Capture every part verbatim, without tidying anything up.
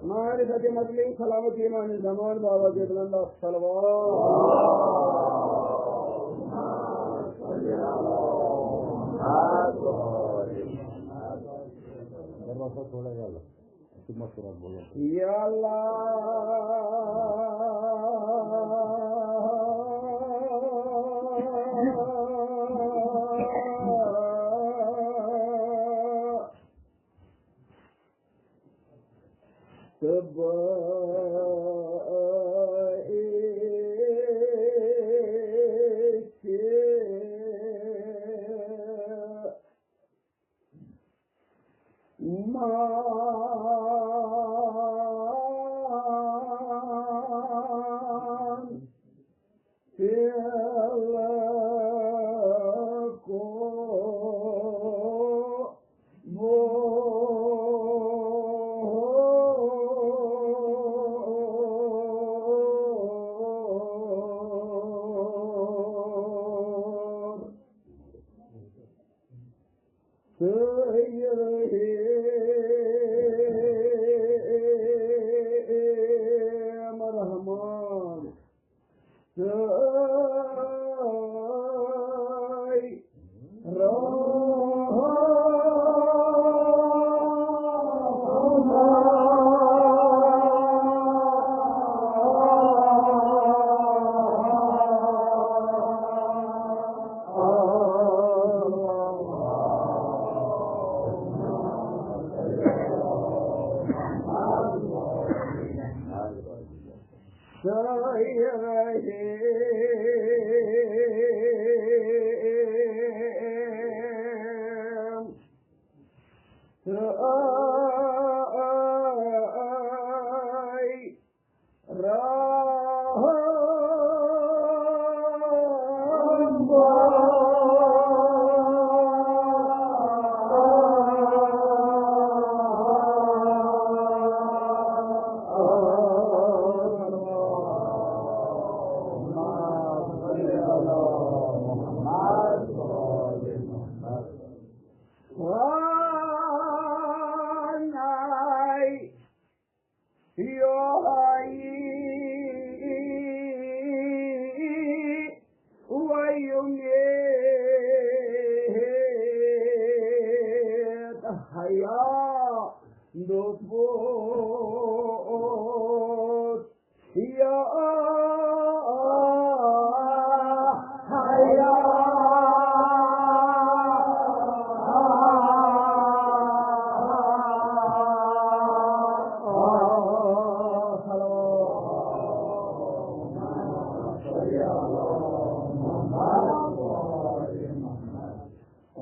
معرفت مطلع سلامت امام زمان بابا جدلن صلوات. یا اللہ. تہٕ بہٕ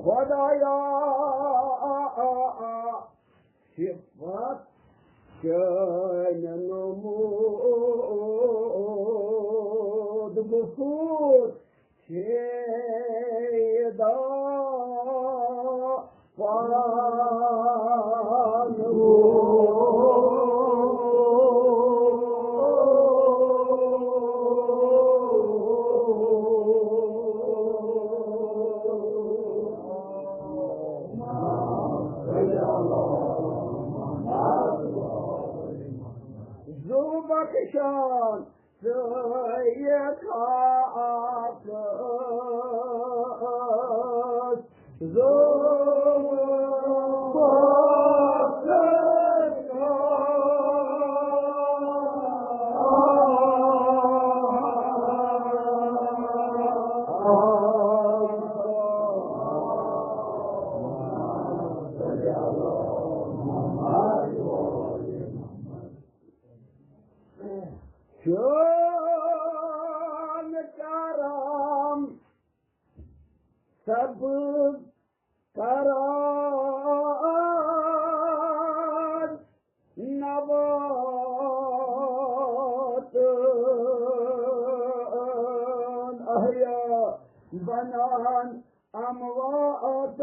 خدایا، صفت چٲنۍ نمود غفور شیدا پانہٕ. زُو بخشان سید حافظ، زُو بخشان. چون کرم سبز کران نباتن احیا. بنان اموات۔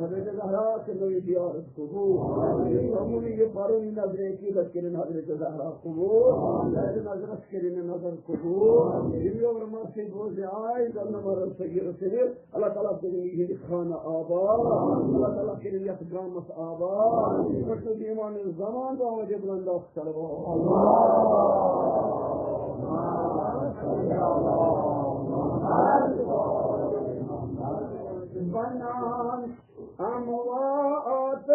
حضرت زہرا کٔرِنو یہِ زیارت قبول۔ قبول یہِ پَرُن، یہِ نظرِ عقیدت کٔرِنۍ حضرت زہرا قبول۔ نظرَس کٔرِنۍ یہِ نظر قبول۔ یِم یور مسجد بوزنہِ آے، زَن نمبر صغیر صغیر، اللہ تعالیٰ کٔرِنۍ یِہِنٛدِ خانہ آباد۔ اللہ تعالیٰ کٔرِنۍ یَتھ گامَس آباد۔ پٮ۪ٹھ ایمان زمان باوجہ بلند صلوات۔ بنان اموات۔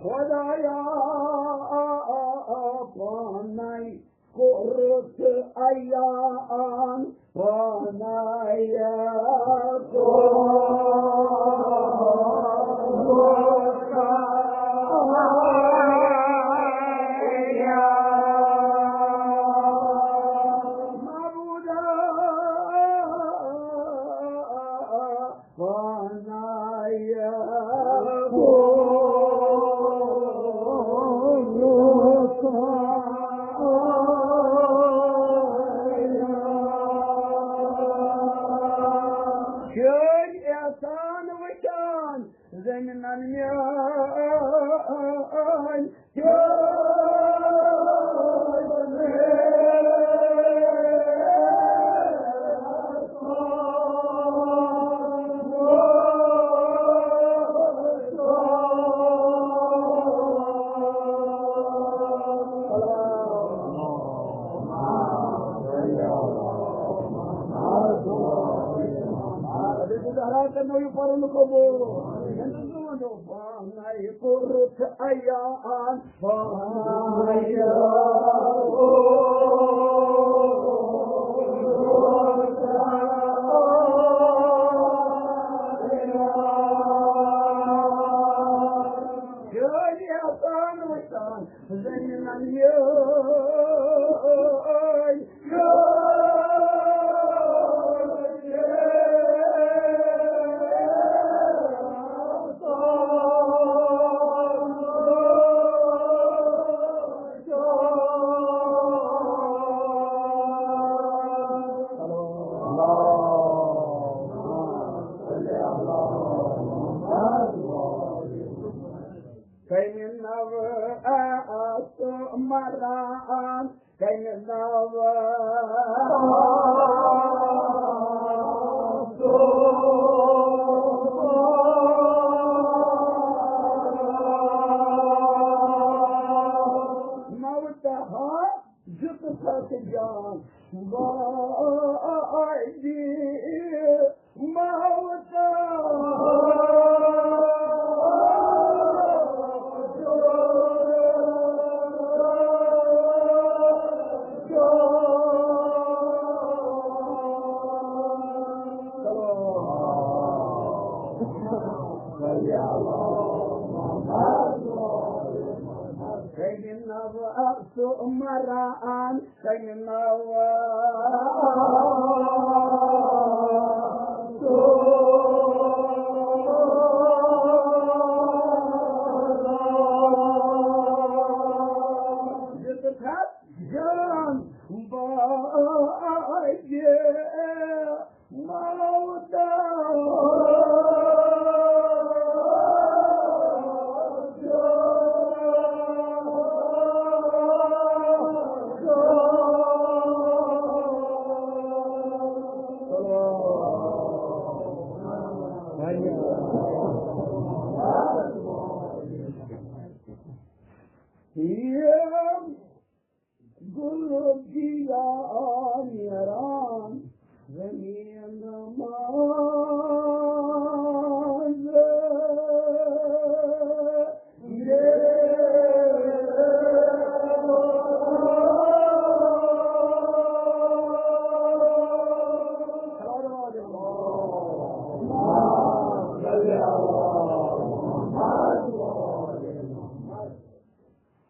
خدایا پانے کوٚرُتھ عیان، پانے کوٚرُتھ عیان۔ معبودا پانے کوٚرُتھ عیان۔ شٲہۍ احسان وٕچھان زٔمیٖنَن میٛٲنۍ۔ پانے کوٚرُتھ عیان۔ شٲہۍ احسان وٕچھان زٔمیٖنَن میٛٲنۍ۔ کمہِ ناوٕ آسہٕ مران، کمہِ ناوٕ آسہٕ موتہا دیُت تس جان۔ واجی موت۔ کمہِ ناوٕ آسہٕ مران، کمہِ ناوٕ آسہٕ دیُت تس جان۔ باقی موت۔ یِم گُلہٕ گِیا نیران زٔمیٖن منٛز۔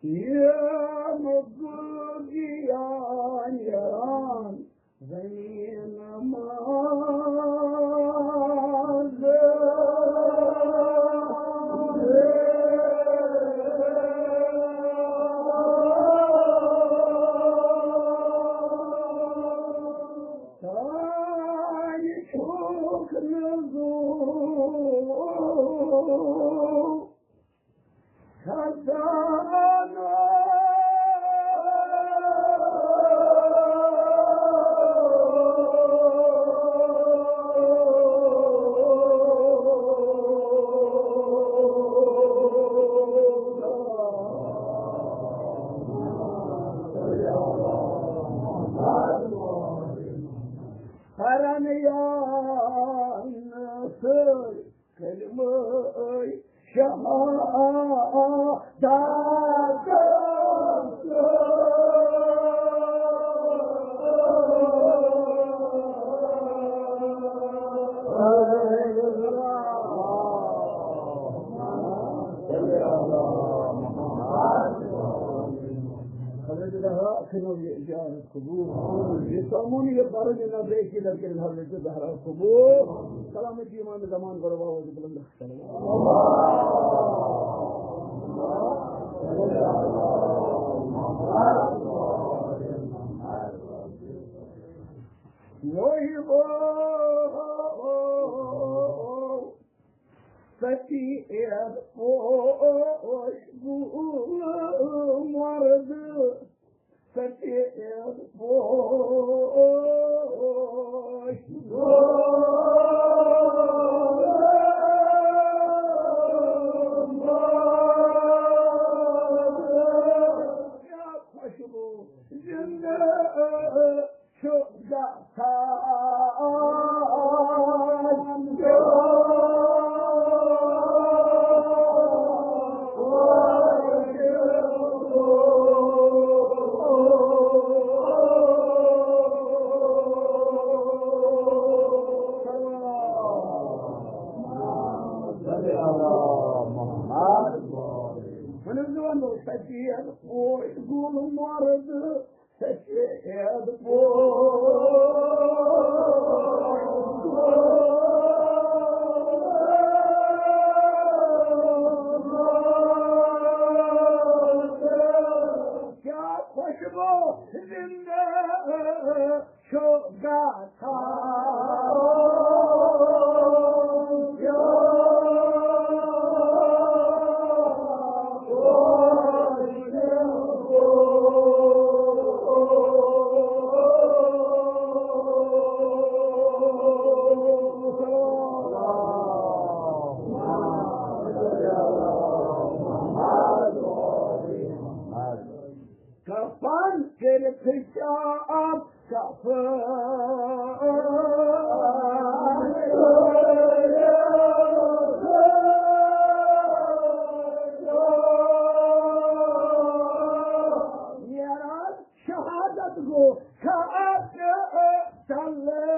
یِم گُلگیان زمین منٛز۔ تانۍ چھُکھ نہٕ زُو کھسان۔ پرن یان سۭتۍ کلمہٕ شہادت۔ الحمدللہ، اکھنو یہ اجازت قبول۔ یہ سامون یہ بارے میں نہ دیکھی لڑکے حضرت زہرا قبول۔ سلامتی امام زمان گرو بابا بلند۔ وہی وہ سفید پوش گول مرد، سفید پوش گول مرد، کیا خوشبو زندہ چھُ گژھان۔ وۄنۍ ٲسۍ دَپان، سفید پوش گول مرد، سفید پوش کیا خوشبو زندہ چھُ گژھان۔ کفن کٔرِتھ چاپ کفن۔ نیران شہادت گوٚو خاکہٕ تلہٕ۔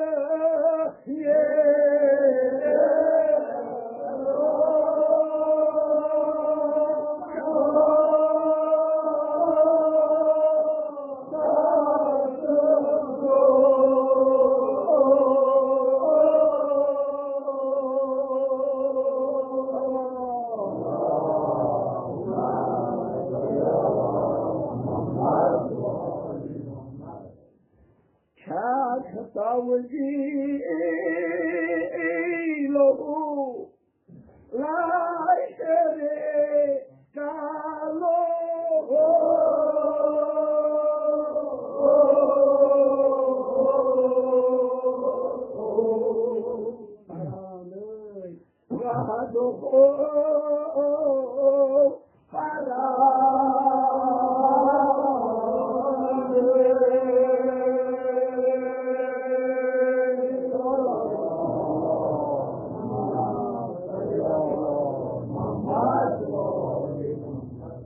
چھا کھساوزی لہو لائے تیرے کالو۔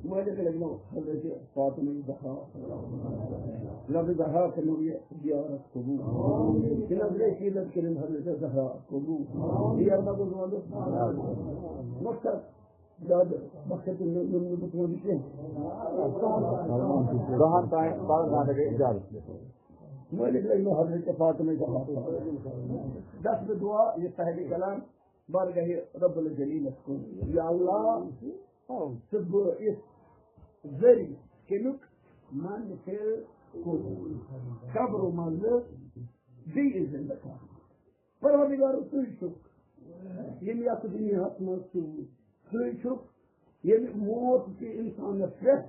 مٲلِکَے حضرت فاطمہ زہرا، رب زہرا کٔرِنو یہِ زیارت قبول۔ یہِ نظرِ عقیدت کٔرِن حضرت زہرا قبول۔ یہِ نہ گوٚژھ وَنُن مقصد زیادٕ وقت نہٕ، نہٕ، نہٕ بہٕ تُلہٕ کینٛہہ۔ دَہَن تام، دَہَن گھنٹہٕ گٔے اِجازت۔ مٲلِک لَگہِ نہٕ حضرت فاطمہ زہرا۔ دَس بہٕ دُعا، یہِ صاحبِ کلام بارگاہِ رب الجلیلس کُن۔ یا اللہ، ژٕ بہٕ یُس ذٔریعہٕ کَمیُک؟ من سے کوٚر قبرو منٛزٕ بیٚیہِ زِندٕ کرنہٕ۔ پروردگار، ژٕے چھُکھ ییٚمۍ یَتھ دُنیاہَس منٛز سوٗز، ژٕے چھُکھ ییٚمۍ موت تہِ اِنسانَس پٮ۪ٹھ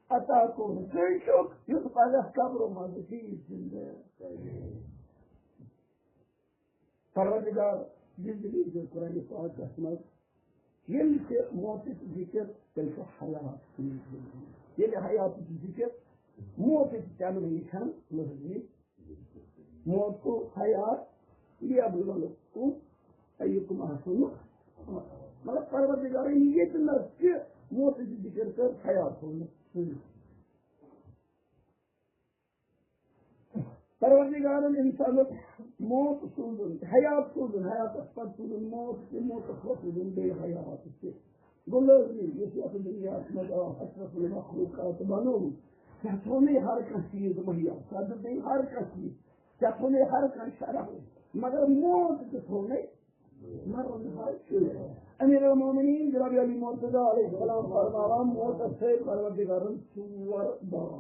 عطا کوٚر، ژٕے چھُکھ یُس پگاہ قبرو منٛزٕ بیٚیہِ زِندٕ۔ پروردگار، یہِ دٔلیٖل چھِ قرآن پاکس منٛز، ییٚلہِ تہِ موتٕچ ذِکِر، تیٚلہِ چھُ حیات۔ ییٚلہِ حیاتٕچ ذِکِر، موتٕچ تہِ چھَنہٕ وٕنہِ چھَنہٕ لٔحظٕے۔ موت کو حیات، لیبلوکم ایکم احسن۔ مطلب، پروردگارن ییٚتہِ نَس تہِ موتٕچ ذِکِر کٔر، حیات ہوو نہٕ۔ پروردگارن اِنسانس موت سوٗزُن، حیات سوٗزُن، حیاتس پتہٕ سوٗزُن موت تہِ، موتس پتہٕ سوٗزُن بیٚیہِ حیات تہِ۔ گوٚو لٲزمی، یُس یتھ دُنیاہس منٛز آو، اشرف المخلوقات بنووُن، ژےٚ تھوٚونٕے ہر کانٛہہ چیٖز مہیا، ژےٚ دیُتنٕے ہر کانٛہہ چیٖز، ژےٚ تھوٚونٕے ہر کانٛہہ شرف، مگر موت تہِ تھوٚونٕے۔ مرُن حظ چھُ۔ امیر المومنین جناب علی مرتضی علیہ السلام فرماوان، موتس تھٲے پروردگارن ژور باب۔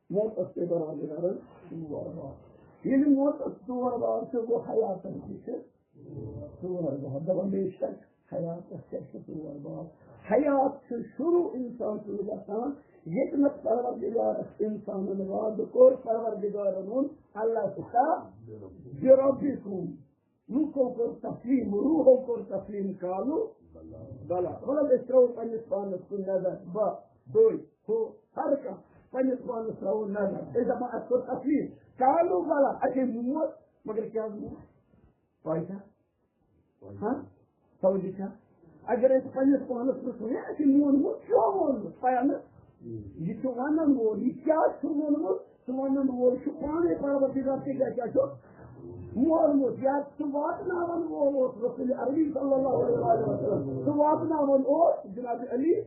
موتس تہِ برابر کران ژور باب۔ ییٚلہِ موتس ژور باب چھِ، گوٚو حیاتس تہِ چھِ ژور باب۔ دَپان، بے شک حیاتس کیٛاہ چھِ ژور باب؟ حیات چھُ شروع اِنسان سُنٛد گژھان، ییٚتہِ نَس پروردگارس اِنسانن وعدٕ کوٚر، پروردگارن ووٚن، الست بربکم۔ لوٗکو کوٚر تسلیٖم، روحو کوٚر تسلیٖم، قالوا بلی۔ مطلب، أسۍ ترٛاوو پننِس پانس کُن نظر، بہٕ، تُہۍ، ہُہ، ہر کانٛہہ پننِس پانس ترٛاوو نظر۔ أسۍ دپان، اَسہِ کوٚر تسلیٖم، قالوا بلی، اَسے مون، مگر کیٛاہ حظ مون؟ پاے چھا؟ ہاں؟ سمجھ چھا؟ اگر أسۍ پننِس پانس پرٛژھو، ہے، اَسہِ مونمُت، کیٛاہ مونمُت؟ پایا نہٕ؟ یہِ چھُ ونان وول، یہِ کیٛاہ چھُ ووٚنمُت؟ سُہ ونان وول چھُ پانے پروردگار تہِ گژھِ اَسہِ مونمُت۔ یا سُہ واتناوان وول اوس رسول عربی صلی اللہ علیہ وسلم۔ سُہ واتناوان اوس جناب علی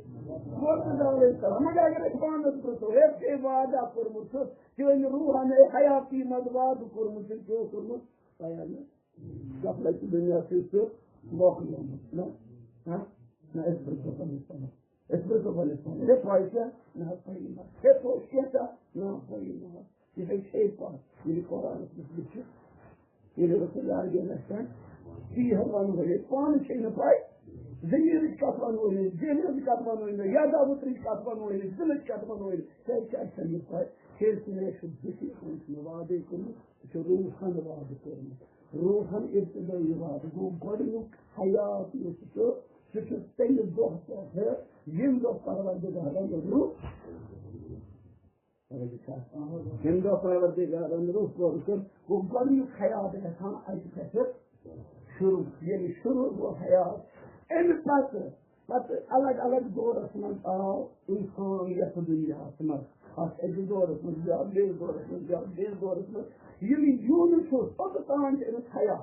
مرتضی علیہ السلام۔ مگر اگر أسۍ پانس پرٛژھو، ہے، ژےٚ وعدہ کوٚرمُت چھُ، چٲنۍ روحن، ہے، حیاتی منٛز وعدٕ کوٚرمُت چھُ، کیٛاہ اوس کوٚرمُت؟ پایا نہٕ؟ غفلت دُنیا سۭتۍ چھُ موکھ نِمُت، نہ؟ ہاں؟ نہ، أسۍ پرٛژھو پننِس پانس۔ أسۍ پرٛژھو پننِس پانس۔ ہے، پاے چھا؟ نہ حظ، پاے نہ حظ۔ ہے، پوٚز کیٛاہ چھا؟ نہ، پاے نہ حظ۔ یہِ ہے چھے پتھ۔ ییٚلہِ قرآنس منٛز لیکھِ، ییٚلہِ رسول عربی گژھِ، تی حظ ونو أسۍ۔ پانہٕ چھے نہٕ پاے۔ ضمیٖرٕچ کتھ ونو أسۍ، ذہنٕچ کتھ ونو أسۍ، یاداوترٕچ کتھ ونو أسۍ، دِلٕچ کتھ ونو أسۍ۔ ہے، کیٛاہ چھےٚ یہِ پاے؟ ہے، ژےٚ چھُ بُتھِ، وۄنۍ چھُ مےٚ وعدے کوٚرمُت۔ یہِ چھُ روحن وعدٕ کوٚرمُت۔ روحن ابتدٲیی وعدٕ گوٚو گۄڈٕنیُک حیات یُس چھُ، سُہ چھُ تَمہِ دۄہ پٮ۪ٹھٕ ییٚمہِ دۄہ پروردگارن روح، ییٚمہِ دۄہ پروردگارن روح کوٚر، گوٚو گۄڈٕنیُک حیات گژھان اَتہِ پٮ۪ٹھٕ شروع۔ ییٚلہِ شروع گوٚو حیات، اَمہِ پتہٕ پتہٕ الگ الگ دورس منٛز آو انسان یتھ دُنیاہس منٛز۔ اکھ أکِس دورس منٛز، بیٛاکھ بیٚیِس دورس منٛز، بیٛاکھ بیٚیِس دورس منٛز۔ ییٚلہِ یُن چھُ، اوٚتتھ تام چھِ أمِس حیات۔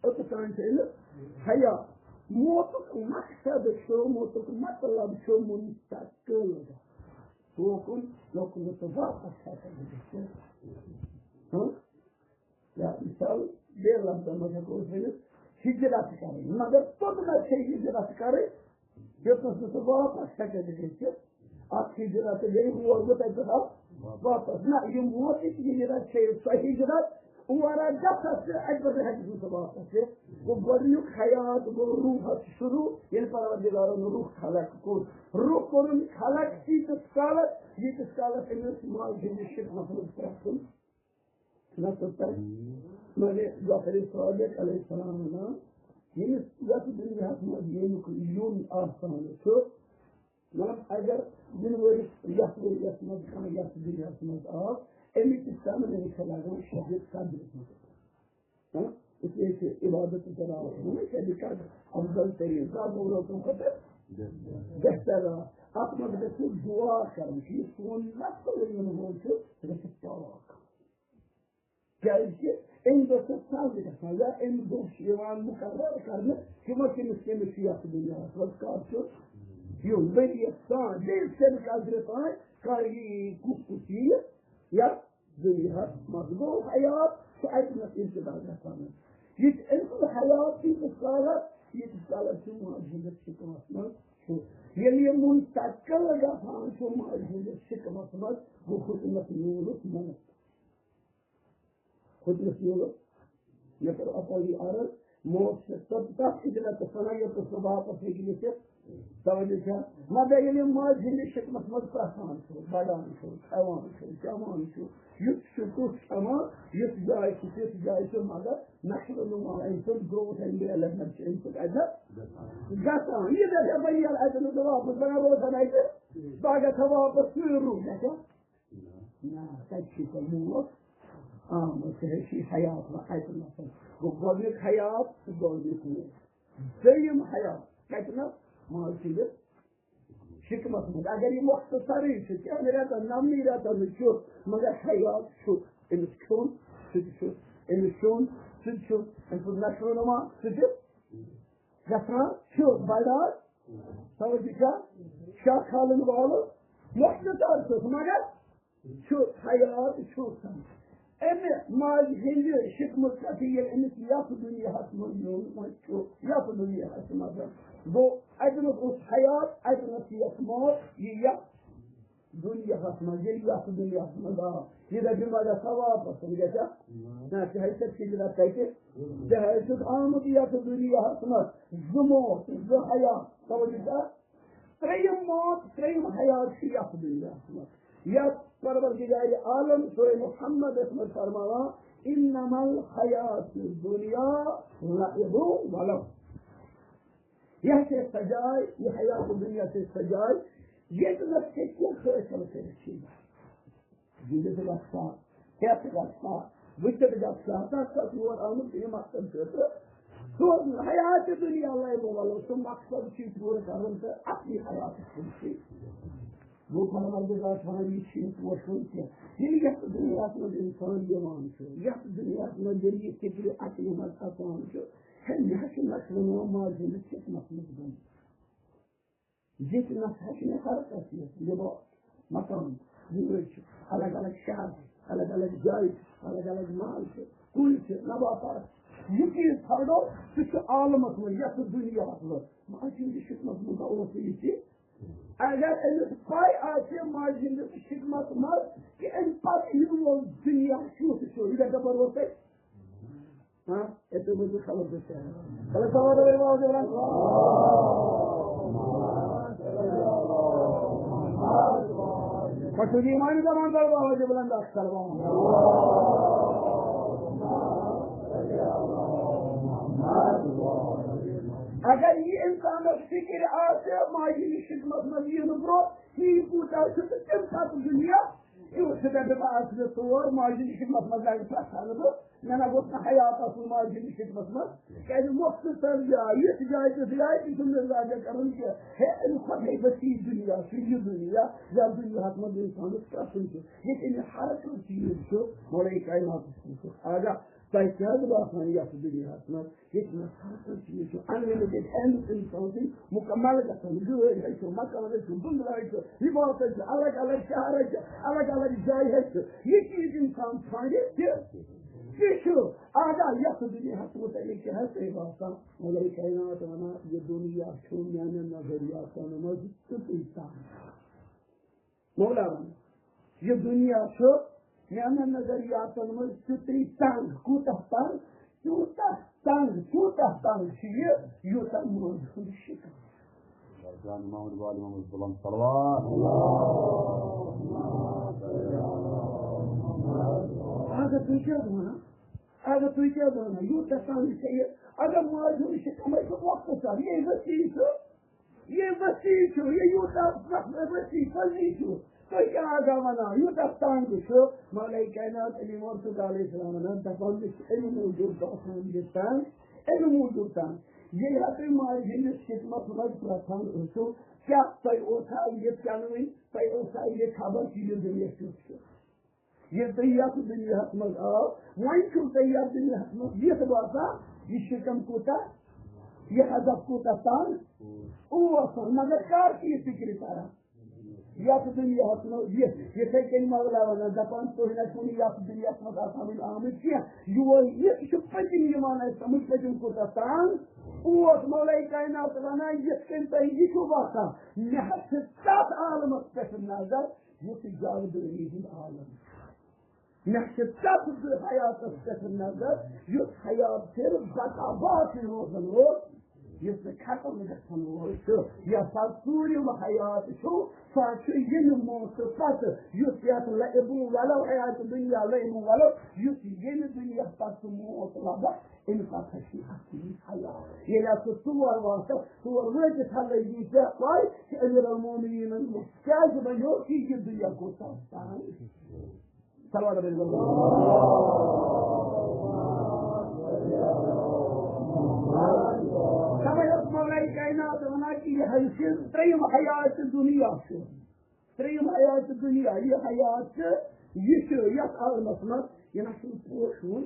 اوٚتتھ تام چھِ أمِس حیات۔ موتُک مقصد چھُ، موتُک مطلب چھُ منتقل گژھُن۔ توکُن یوکُن نہٕ ژٕ واپس ہٮ۪ککھ گٔژھِتھ۔ ہاں؟ یا مثال، بیٚیہِ لفظن منٛز ہٮ۪کو أسۍ ؤنِتھ، ہجرت کرٕنۍ۔ مگر توٚتنَس چھےٚ ہجرت کرٕنۍ، یوٚتنَس نہٕ سُہ واپس ہٮ۪کہِ گٔژھِتھ۔ اکھ ہجرت گٔے ہور، گوٚو تَتہِ پٮ۪ٹھ آو واپس۔ نہ، یہِ موتٕچ ہجرت چھےٚ سۄ ہجرت، اور آو گژھس تہٕ اَتہِ پٮ۪ٹھ ہٮ۪کہِ نہٕ سُہ واپس یِتھ۔ گوٚو گۄڈٕنیُک حیات گوٚو روحس شروع، ییٚلہِ پروردگارن روح خلق کوٚر۔ روح کوٚرُن خلق تیٖتِس کالس، ییٖتِس کالس أمِس ماجہِ ہٕنٛدِس شِکنس منٛز پرٛٮ۪تھ کُنہِ نہ تہٕ تَتہِ مانے جعفر صادق علیہ السلام وَنان، ییٚمِس یَتھ دُنیاہَس منٛز ییٚمیُک یُن آسان چھُ، مطلب، اگر یِنہٕ وٲلِس یَتھ ؤریَس منٛز کانٛہہ یَتھ دُنیاہَس منٛز آو، اَمِچ تہِ سَمنٕے چھےٚ لَگان شَبِ قدرِ منٛز۔ ہاں؟ اس لیے چھِ عبادت تہِ کَران، شَبِ قدر افضل تریٖن، زیادٕ برونٛہہ کُن کھۄتہٕ بہتر آسہِ۔ اَتھ منٛز گژھِ دُعا کَرُن، یہِ سون نسل یِنہٕ وول چھُ، سُہ گژھِ پاک۔ کیٛازِ کہِ اَمہِ دۄہ چھِ سَز گژھان، یا اَمہِ دۄہ چھِ یِوان مُقرر کرنہٕ، کہِ وۄنۍ کٔمِس کٔمِس چھُ یَتھ دُنیاہَس منٛز کر چھُ یُن، ؤریَس تام، بیٚیہِ کَمہِ قدرِ تام کر یہِ کُس کُس یِیہِ یَتھ دُنیاہَس منٛز۔ گوٚو حیات چھُ اَتہِ نَس اِنتظار گژھان۔ یہِ چھُ أمۍ سُنٛد حیات ییٖتِس کالَس، ییٖتِس کالَس چھُ ماجہِ ہٕنٛدِس شِکمَس منٛز چھُ۔ ییٚلہِ یہِ منتقل گژھان چھُ ماجہِ ہٕنٛدِس شِکمَس منٛز، گوٚو ہُتہِ نَس میوٗلُس موت۔ ہُتہِ نَس میوٗلُس۔ مےٚ کٔر اوترٕ یہِ عرض، موت چھِ تَتھ، تَتھ اجلتس وَنان، یوٚتَس نہٕ واپس ہیٚکہِ گٔژھِتھ۔ توجہ چھا؟ مگر ییٚلہِ یہِ ماجہِ ہٕنٛدِس شِکمَس منٛز پرٛسان چھُ، بَڑان چھُ، کھٮ۪وان چھُ، چٮ۪وان چھُ، یُتھ چھُ تیُتھ کھٮ۪وان، یُتھ جایہِ چھُ تِژھ جایہِ چھُ، مگر نشو و نما أمۍ سُنٛد growth and development چھُ أمۍ سُنٛد اَتہِ گژھان۔ یہِ گژھِ ہا وۄنۍ ییٚلہِ اَتہِ نہٕ واپس بَنان روزان اَتہِ، بہٕ گژھٕ ہا واپس سُے روٗم، گژھِ ہا؟ نہ، تَتہِ چھُے ژےٚ موت آمُت، ژےٚ ہے چھُے حیات وۄنۍ اَتہِ نَسَن۔ گوٚو گۄڈٕنیُک حیات تہٕ گۄڈٕنیُک موت۔ دوٚیِم حیات کَتہِ نَس؟ ماجہِ ہٕنٛدِس شِکمَس منٛز۔ اگر یہِ مۄختصرٕے چھُ، کیٚنٛہہ رٮ۪تَن، نَمنٕے رٮ۪تَن نہٕ کیُتھ، مگر حیات چھُ۔ أمِس کھیوٚن، سُہ تہِ چھُ، أمِس کھیوٚن، سُہ تہِ چھُ، أمۍ سُنٛد نشو و نما، سُہ تہِ گژھان چھُ، بَڑان۔ توجہ چھا؟ شاہ کھالن والُن مۄختصر چھُس، مگر چھُ حیات چھُ۔ اَمہِ ماجہِ ہٕنٛدِ شِکمہٕ پٮ۪ٹھٕ ییٚلہِ أمِس یَتھ دُنیاہَس منٛز یُن وۄنۍ چھُ، یَتھ دُنیاہَس منٛز گوٚو، اَتہِ نَس اوس حیات، اَتہِ نَس یَتھ موت، یہِ یَتھ دُنیاہَس منٛز، ییٚلہِ یَتھ دُنیاہَس منٛز آو، یہِ دَپہِ مگر سۄ واپَس گژھِ ہا؟ نہ، ژےٚ ہے چھَکھ ہِجرت تَتہِ، ژےٚ ہے چھُکھ آمُت یَتھ دُنیاہَس منٛز، زٕ موت، زٕ حیات، توجہ چھا؟ ترٛیٚیِم موت، ترٛیٚیِم حیات چھِ یَتھ دُنیاہَس منٛز۔ یَتھ پروردگارِ عالم سورہ محمدَس منٛز فرماوان، "انما الحیات الدنیا لعب و لہو۔" یہِ چھِ سۄ جاے، یہِ حیات دُنیا چھِ سۄ جاے، ییٚتہِ نَس ژےٚ کینٛہہ حٲصِل کٔرِتھ چھِ یِوان۔ گِنٛدِتھ گژھان، ہٮ۪تھ گژھان، وٕچھِتھ گژھان، تَتھ چھُ یور آمُت یہِ مقصد خٲطرٕ سوزنہٕ۔ حیاتِ دُنیا لَیبہٕ وَلو، سُہ مقصد چھُ یہِ پوٗرٕ کَرُن تہٕ اَصلی حیاتَس کُن چھُ۔ گوٚو پَروَردِگار چھُ وَنان، یہِ چھُنہٕ پوشُن کینٛہہ۔ ییٚلہِ یَتھ دُنیاہَس منٛز اِنسان یِوان چھُ، یَتھ دُنیاہَس منٛز ییٚلہِ یہِ فِکرِ عقلہِ منٛز اَژان چھُ، ہے، مےٚ حظ چھُ نَشہٕ وَنان ماجہِ ہٕنٛدِس خِدمَتَس منٛز گوٚمُت۔ ییٚتہِ نَس حظ چھِ مےٚ ہر کانٛہہ چیٖز، لِباس، مکان، گٲڑۍ چھِ، الگ الگ شہر چھِ، الگ الگ جایہِ چھِ، الگ الگ محل چھِ، کُلۍ چھِ، نباتات۔ یہِ چیٖز ژھانڈو، سُہ چھُ عالمس منٛز، یَتھ دُنیاہَس منٛز۔ ماجہِ ہٕنٛدِس شِکمَس منٛز اوس نہٕ یہِ چیٖز۔ اگر أمِس پَے آسہِ ماجہِ ہٕنٛدِس شِکمَس منٛز کہِ اَمہِ پَتہٕ یِنہٕ وول دُنیا کیُتھ چھُ، یہِ گژھِ دَپان اوس تۄہہِ۔ ہاں، ایسے میں تو خبر دیتے ہیں۔ خبر، خبر، خبر، خبر، خبر۔ پٹو جی، ہماری زبان پر بابا جی بلند اختر بابا۔ اگر یہِ اِنسانَس فِکِر آسہِ، ماجہِ ہٕنٛدِس شِکمَس منٛز یِنہٕ برٛونٛہہ، یہِ کوٗتاہ چھُ تہٕ تَمہِ پَتہٕ دُنیا، یہِ وٕچھ سُہ دَپہِ، بہٕ آسہٕ نہٕ تور، ماجہِ ہٕنٛدِس شِکمَس منٛز گژھِ پرٛٮ۪تھ ساتہٕ بہٕ۔ مےٚ نہ گوٚژھ نہٕ حیات آسُن ماجہِ ہٕنٛدِس شِکمَس منٛز، کیٛازِ مۄختصر جاے، یِژھ جاے، تِژھ جاے تہِ چھُنہٕ مےٚ زیادٕ کَرُن کینٛہہ۔ ہے، اَمہِ کھۄتہٕ ہے گژھِ یہِ دُنیا، سُہ یہِ دُنیا، یَتھ دُنیاہَس منٛز اِنسانَس پرٛٮ۪ژھُن چھُ، ییٚتہِ أمِس ہر کانٛہہ چیٖز چھُ، مولوی کائناتَس سۭتۍ چھُ آگاہ۔ تۄہہِ کیٛاہ حظ باسان یَتھ دُنیاہَس منٛز؟ ییٚتہِ نہٕ ہر کانٛہہ چیٖز چھُ، unlimited، اَمہِ اِنسان سٕنٛدۍ مُکمل گژھان۔ گٲڑۍ حظ چھُ، مکان حظ چھُ، بنگلہٕ حظ چھُ، لباس حظ چھُ، الگ الگ شہر حظ چھُ، الگ الگ جایہِ حظ چھُ۔ یہِ چیٖز اِنسان ژھانڈِ تہِ، تہِ چھُ۔ آگاہ یَتھ دُنیاہَس مُتعلِق چھِ حظ تۄہہِ باسان، مگر کائنات وَنان، یہِ دُنیا چھُ میٛانٮ۪ن نظریاتَن منٛز تیُتُے تنگ۔ مولا وَنان، یہِ دُنیا چھُ میٛانٮ۪ن نظریاتَن منٛز تیُتُے تنگ۔ کوٗتاہ تنگ؟ تیوٗتاہ تنگ، کوٗتاہ تنگ چھُ یہِ، یوٗتاہ مٲنٛزِ ہُنٛد شِکَم۔ جان محمد وال محمد بلند صلوات۔ اگر تُہۍ کیٛاہ وَنان؟ اگر تُہۍ کیٛاہ وَنان؟ یوٗتاہ تنگ چھُ یہِ۔ اگر مٲنٛزِ ہُنٛد شِکَم ہے چھُ مۄختصر، یہِ وسیع چھُ۔ یہِ وسیع چھُ، یہِ یوٗتاہ وسیع پزی چھُ۔ تُہۍ کیٛاہ آگاہ وَنان؟ یوٗتاہ تنگ چھُ۔ مولوی کائنات علی مرتضیٰ علیہ السلام وَنان، دَپان، یہِ چھُ اَمہِ موٗجوٗب باسان یہِ تنگ، اَمہِ موٗجوٗب تنگ۔ ییٚلہِ ہا تُہۍ ماجہِ ہٕنٛدِس خدمتس منٛز پرٛژھان ٲسِو، کیٛاہ تۄہہِ اوسا یہِ ژٮ۪نوٕنۍ، تۄہہِ اوسا یہِ خبر کہِ یہِ دُنیا کیُتھ چھُ؟ ییٚلہِ تُہۍ یَتھ دُنیاہَس منٛز آو، وۄنۍ چھُو تۄہہِ یَتھ دُنیاہَس منٛز یِتھ باسان، یہِ شِکَم کوٗتاہ، یہِ ہَدف کوٗتاہ تنٛگ اوس، مگر کر چھِ یہِ فِکرِ تَران؟ یَتھ دُنیاہَس منٛز یہِ، یِتھَے کٔنۍ مولا وَنان، دَپان، تُہۍ نہ چھِو نہٕ یَتھ دُنیاہَس منٛز آسان وٕنہِ آمٕتۍ کینٛہہ۔ یہِ وۄنۍ یہِ چھُ پٔتِم یِوان اَسہِ سَمٕجھ، پٔتِم کوٗتاہ تنٛگ اوس۔ مولای کائنات وَنان، یِتھ کٔنۍ تۄہہِ یہِ چھُو باسان، مےٚ حظ چھِ تَتھ عالمَس پٮ۪ٹھ نظر، یُس یہِ جاودٲنی ہُنٛد عالم چھُ۔ مےٚ چھِ تَتھ حیاتَس پٮ۪ٹھ نظر، یُس حیات صرف بقا باقٕے روزَن وول، یُس نہٕ ختم گژھَن وول چھُ۔ یا سا ژوٗرِم حیات چھُ، سُہ چھُ ییٚمہِ موتہٕ پَتہٕ، یُس یَتھ لعب و لَو حیات دُنیا لعب و لَو، یُس ییٚمہِ دُنیا پَتہٕ موت لَبَکھ، اَمہِ پَتہٕ چھِ اَصلی حیات۔ ییٚلہِ اَتھ سُہ ژور واتَکھ، ژور وٲتِتھ ہا لٔگی ژےٚ پَے کہِ أمیٖر المومنیٖنَن کیٛازِ وَنیو کہِ یہِ دُنیا گوٚو تَس تام۔ صلوات علی النبی۔ تَوَے اوس مولای کائنات وَنان کہِ یہِ حظ چھِ ترٛیٚیِم حیات دُنیا چھُ۔ ترٛیٚیِم حیات دُنیا، یہِ حیات چھِ، یہِ چھُ یَتھ عالمَس منٛز، یہِ نہ چھُنہٕ پوشوُن،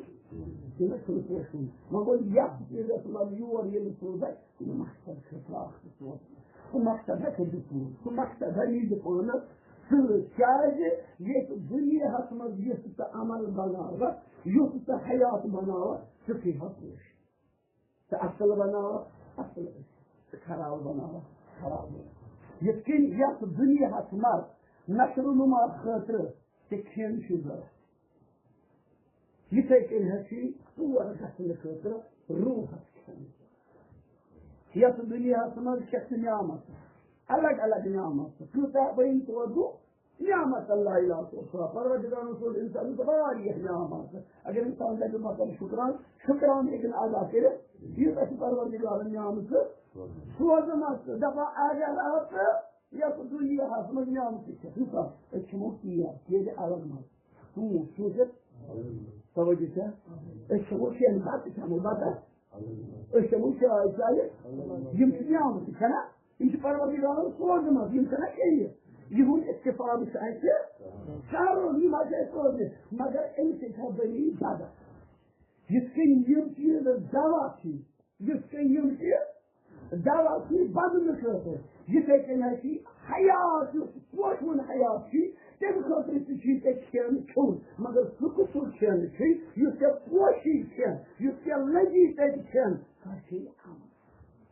یہِ نہ چھُنہٕ پوشوُن۔ وۄنۍ گوٚو یَتھ چیٖزَس منٛز یور ییٚلہِ سوزَے، یہِ مقصد چھُ بیٛاکھ تہِ سوزُن۔ سُہ مقصد ہٮ۪کہِ دِتھ پوٗرٕ۔ سُہ مقصد ہٮ۪کہِ دِتھ پانَس سۭتۍ۔ کیٛازِ ییٚتہِ دُنیاہَس منٛز یُس ژٕ عمل بَناوَکھ، یُس ژٕ حیات بَناوَکھ، سُہ پیٚیہِ ہا پوش۔ ژٕ اَصٕل بَناوَکھ، اَصٕل ٲسۍ۔ ژٕ خراب بَناوَکھ، خراب ٲسۍ۔ یِتھ کٔنۍ یَتھ دُنیاہَس منٛز نشو و نما خٲطرٕ تہِ کھٮ۪ن چھُ ضروٗرت، یِتھَے کٔنۍ حظ چھُ یہِ تور گژھنہٕ خٲطرٕ روحَس کھٮ۪ن۔ یَتھ دُنیاہَس منٛز چھِ اَسہِ نعمت، الگ الگ نعمت، کۭژاہ بٔنۍ توتہِ نعمت اللہ علیہ۔ پروردگارَن سوز اِنسانَس واریاہ نعمت۔ اگر اِنسان دَپہِ، بہٕ کَرٕ شُکران، شُکران ہیٚکہِ نہٕ ادا کٔرِتھ، یُس اَسہِ پروردگارَن نعمت سوزمٕژ۔ دَپان، اگر اَتھ یَتھ دُنیاہَس منٛز نعمتہٕ چھِ، مثال، أسۍ کھٮ۪مو کیک، کیلہِ الگ مَزٕ، ژوٗنٛٹھ، ژوٗنٛٹھ، توجہ چھا؟ أسۍ کھٮ۪مو کھٮ۪ن، بَتہٕ کھٮ۪مو، بَتہٕ۔ أسۍ کھٮ۪مو چاے، چاے۔ یِم چھِ نعمتہٕ، چھَنا؟ یِم چھِ پروردگارَن سوزمٕژ، یِم چھِنہ کھیٚنہِ۔ یِہُنٛد استفادٕ چھُ اَسہِ کَرُن، یِم حظ چھِ اَسہِ سوزمٕتۍ۔ مگر اَمہِ سۭتۍ چھا بٔنی بدل؟ یِتھ کٔنۍ یِم چیٖز دوا چھِ، یِتھ کٔنۍ یِم چیٖز دوا چھِ بدنہٕ خٲطرٕ، یِتھَے کٔنۍ حظ چھِ حیات، یُس پوشوُن حیات چھُ، تَمہِ خٲطرٕ تہِ چھُے ژےٚ کھٮ۪ن کھیوٚن۔ مگر سُہ کُس سُہ کھٮ۪ن چھُے، یُس ژےٚ پوشی کھٮ۪ن، یُس ژےٚ لَگی تَتہِ کھٮ۪ن، سُہ حظ چھُے عمل۔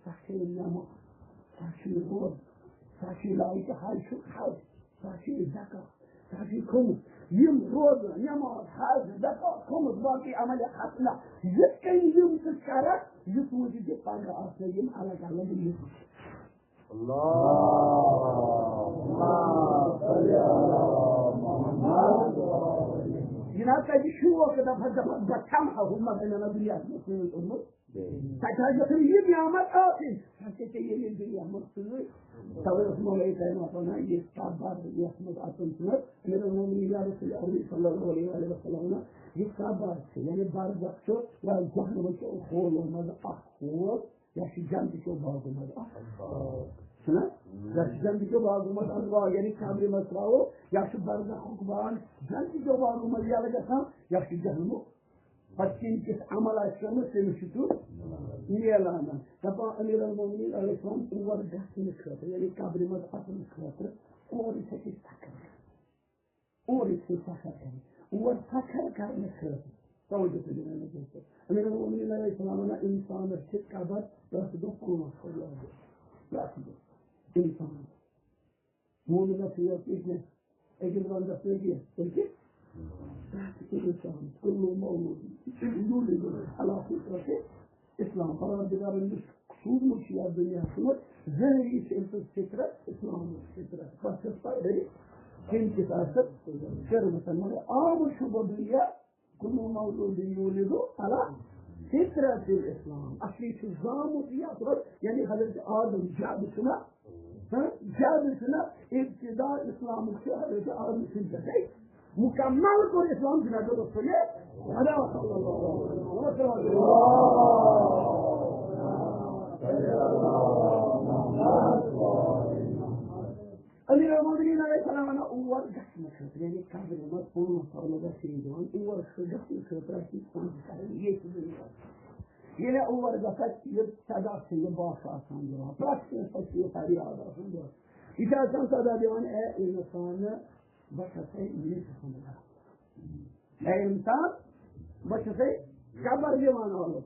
سۄ چھِ نٮ۪ماز، سۄ چھِ روزٕ، سۄ چھِ لایق حج چھُ حج، سۄ چھِ زکات، سۄ چھِ خمس۔ یِم روزٕ، نٮ۪ماز، حج، زکات، خمس، باقٕے عمل حسنہ، یِتھ کٔنۍ یِم ژٕ کرکھ، یہِ سوٗنٛچِتھ زِ پگاہ آسنَے یِم الگ الگ لِسٹ۔ اللہُمَّ صَلِّ عَلَى مُحَمَّدٍ۔ جناب، تۄہہِ چھُ شوق، دَپان، دَپان، بہٕ کھٮ۪مہٕ ہا ہُہ، مگر مےٚ نہ دُنیاہَس منٛز سۭتۍ اوٚنمُت۔ تَتہِ حظ گژھن یہِ نعمت آسٕنۍ، سۄ چھےٚ ژےٚ ییٚمہِ دُنیا منٛز سۭتۍ۔ تَوَے اوس مولوی کائنات وَنان، یہِ کَتھ بار یَتھ منٛز اَژُن چھُنہٕ، أمیٖر المومنیٖن یا رسول عربی صلی اللہ علیہ وآلہ وسلم وَنان، یہِ کَتھ بار چھِ، یعنی برزخ چھُ یا جہنمہٕ چھُ ہولو منٛز اَکھ ہول، یا چھُ جنتہٕ کیو باغو منٛز اَکھ باغ۔ چھُنہ؟ یا چھُ جنتہٕ کیو باغو منٛز اَکھ باغ، یعنی قبرِ منٛز ترٛاوو، یا چھُ برزخُک باغ جنتہٕ کیو باغو منٛز یَلہٕ گژھان، یا چھُ جہنمُک۔ پتہٕ کِنہٕ کِس عمل آسہِ کٔرمٕژ، تٔمِس چھُ تیُتھ میلان۔ دَپان أمیٖر المومنیٖن علیہ السلام اور گژھنہٕ خٲطرٕ، یعنی قبرِ منٛز اَژنہٕ خٲطرٕ، اورٕ چھِ أسۍ سفر کران۔ اورٕ چھِ سفر کران۔ اور سفر کرنہٕ خٲطرٕ۔ توجہ کٔرِو وۄنۍ مےٚ دوستو۔ أمیٖر المومنیٖن علیہ السلام وَنان، اِنسانَس چھِ قبر پرٛٮ۪تھ دۄہ پانٛژھ پھِرِ یاد۔ پرٛٮ۪تھ دۄہ۔ اِنسانَس۔ مومنس یہِ یوت کینٛہہ، أکِس بندس نہٕ کینٛہہ، بلکہِ پرٛٮ۪تھ اِنسان، کُلُّ مولودٍ یولد علی فطرتِ اسلام۔ پروردگارن یُس سوٗزمُت چھُ یتھ دُنیاہس منٛز، ظٲہری چھِ أمۍ سٕنٛز فطرت اسلامٕچ فطرت۔ پتہٕ چھس پتہٕ کٔمۍ کِس آسٮ۪س کٔرمٕژ۔ مگر آمُت چھُ بہٕ دُنیا کُلُّ مولودٍ یولد علی فطرتِ الاسلام۔ اصلی چھُ زامُت یتھ پٮ۪ٹھ، یعنی حضرت آدم جد چھُنہ، ہاں، جد چھُنہ، ابتدا اسلامُک چھُ حضرت آدم سٕنٛدِ پٮ۪ٹھے۔ مکمل کوٚر اسلام جناب رسول خدا صلی اللہ علیہ وسلم۔ یعنی قبرِ منٛز پانٛژھ سال گژھِ یہِ دِوان، اور چھُ گژھنہٕ خٲطرٕ اَسہِ یہِ پانٛژھ کرٕنۍ، ییٚتہِ چھُ ضروٗرت۔ ییٚلہِ اور گژھان، یہِ سزا چھُ یہِ باسان آسان دِوان، پرٛٮ۪تھ کٲنٛسہِ پَتہٕ چھُ یہِ فریاد آسان دِوان۔ یہِ چھُ آسان سزا دِوان، اے اِنسان، بہٕ چھَسے ییٚتہِ ہُنٛد گژھان۔ اے اِنسان، بہٕ چھَسے قبر دِوان آلو۔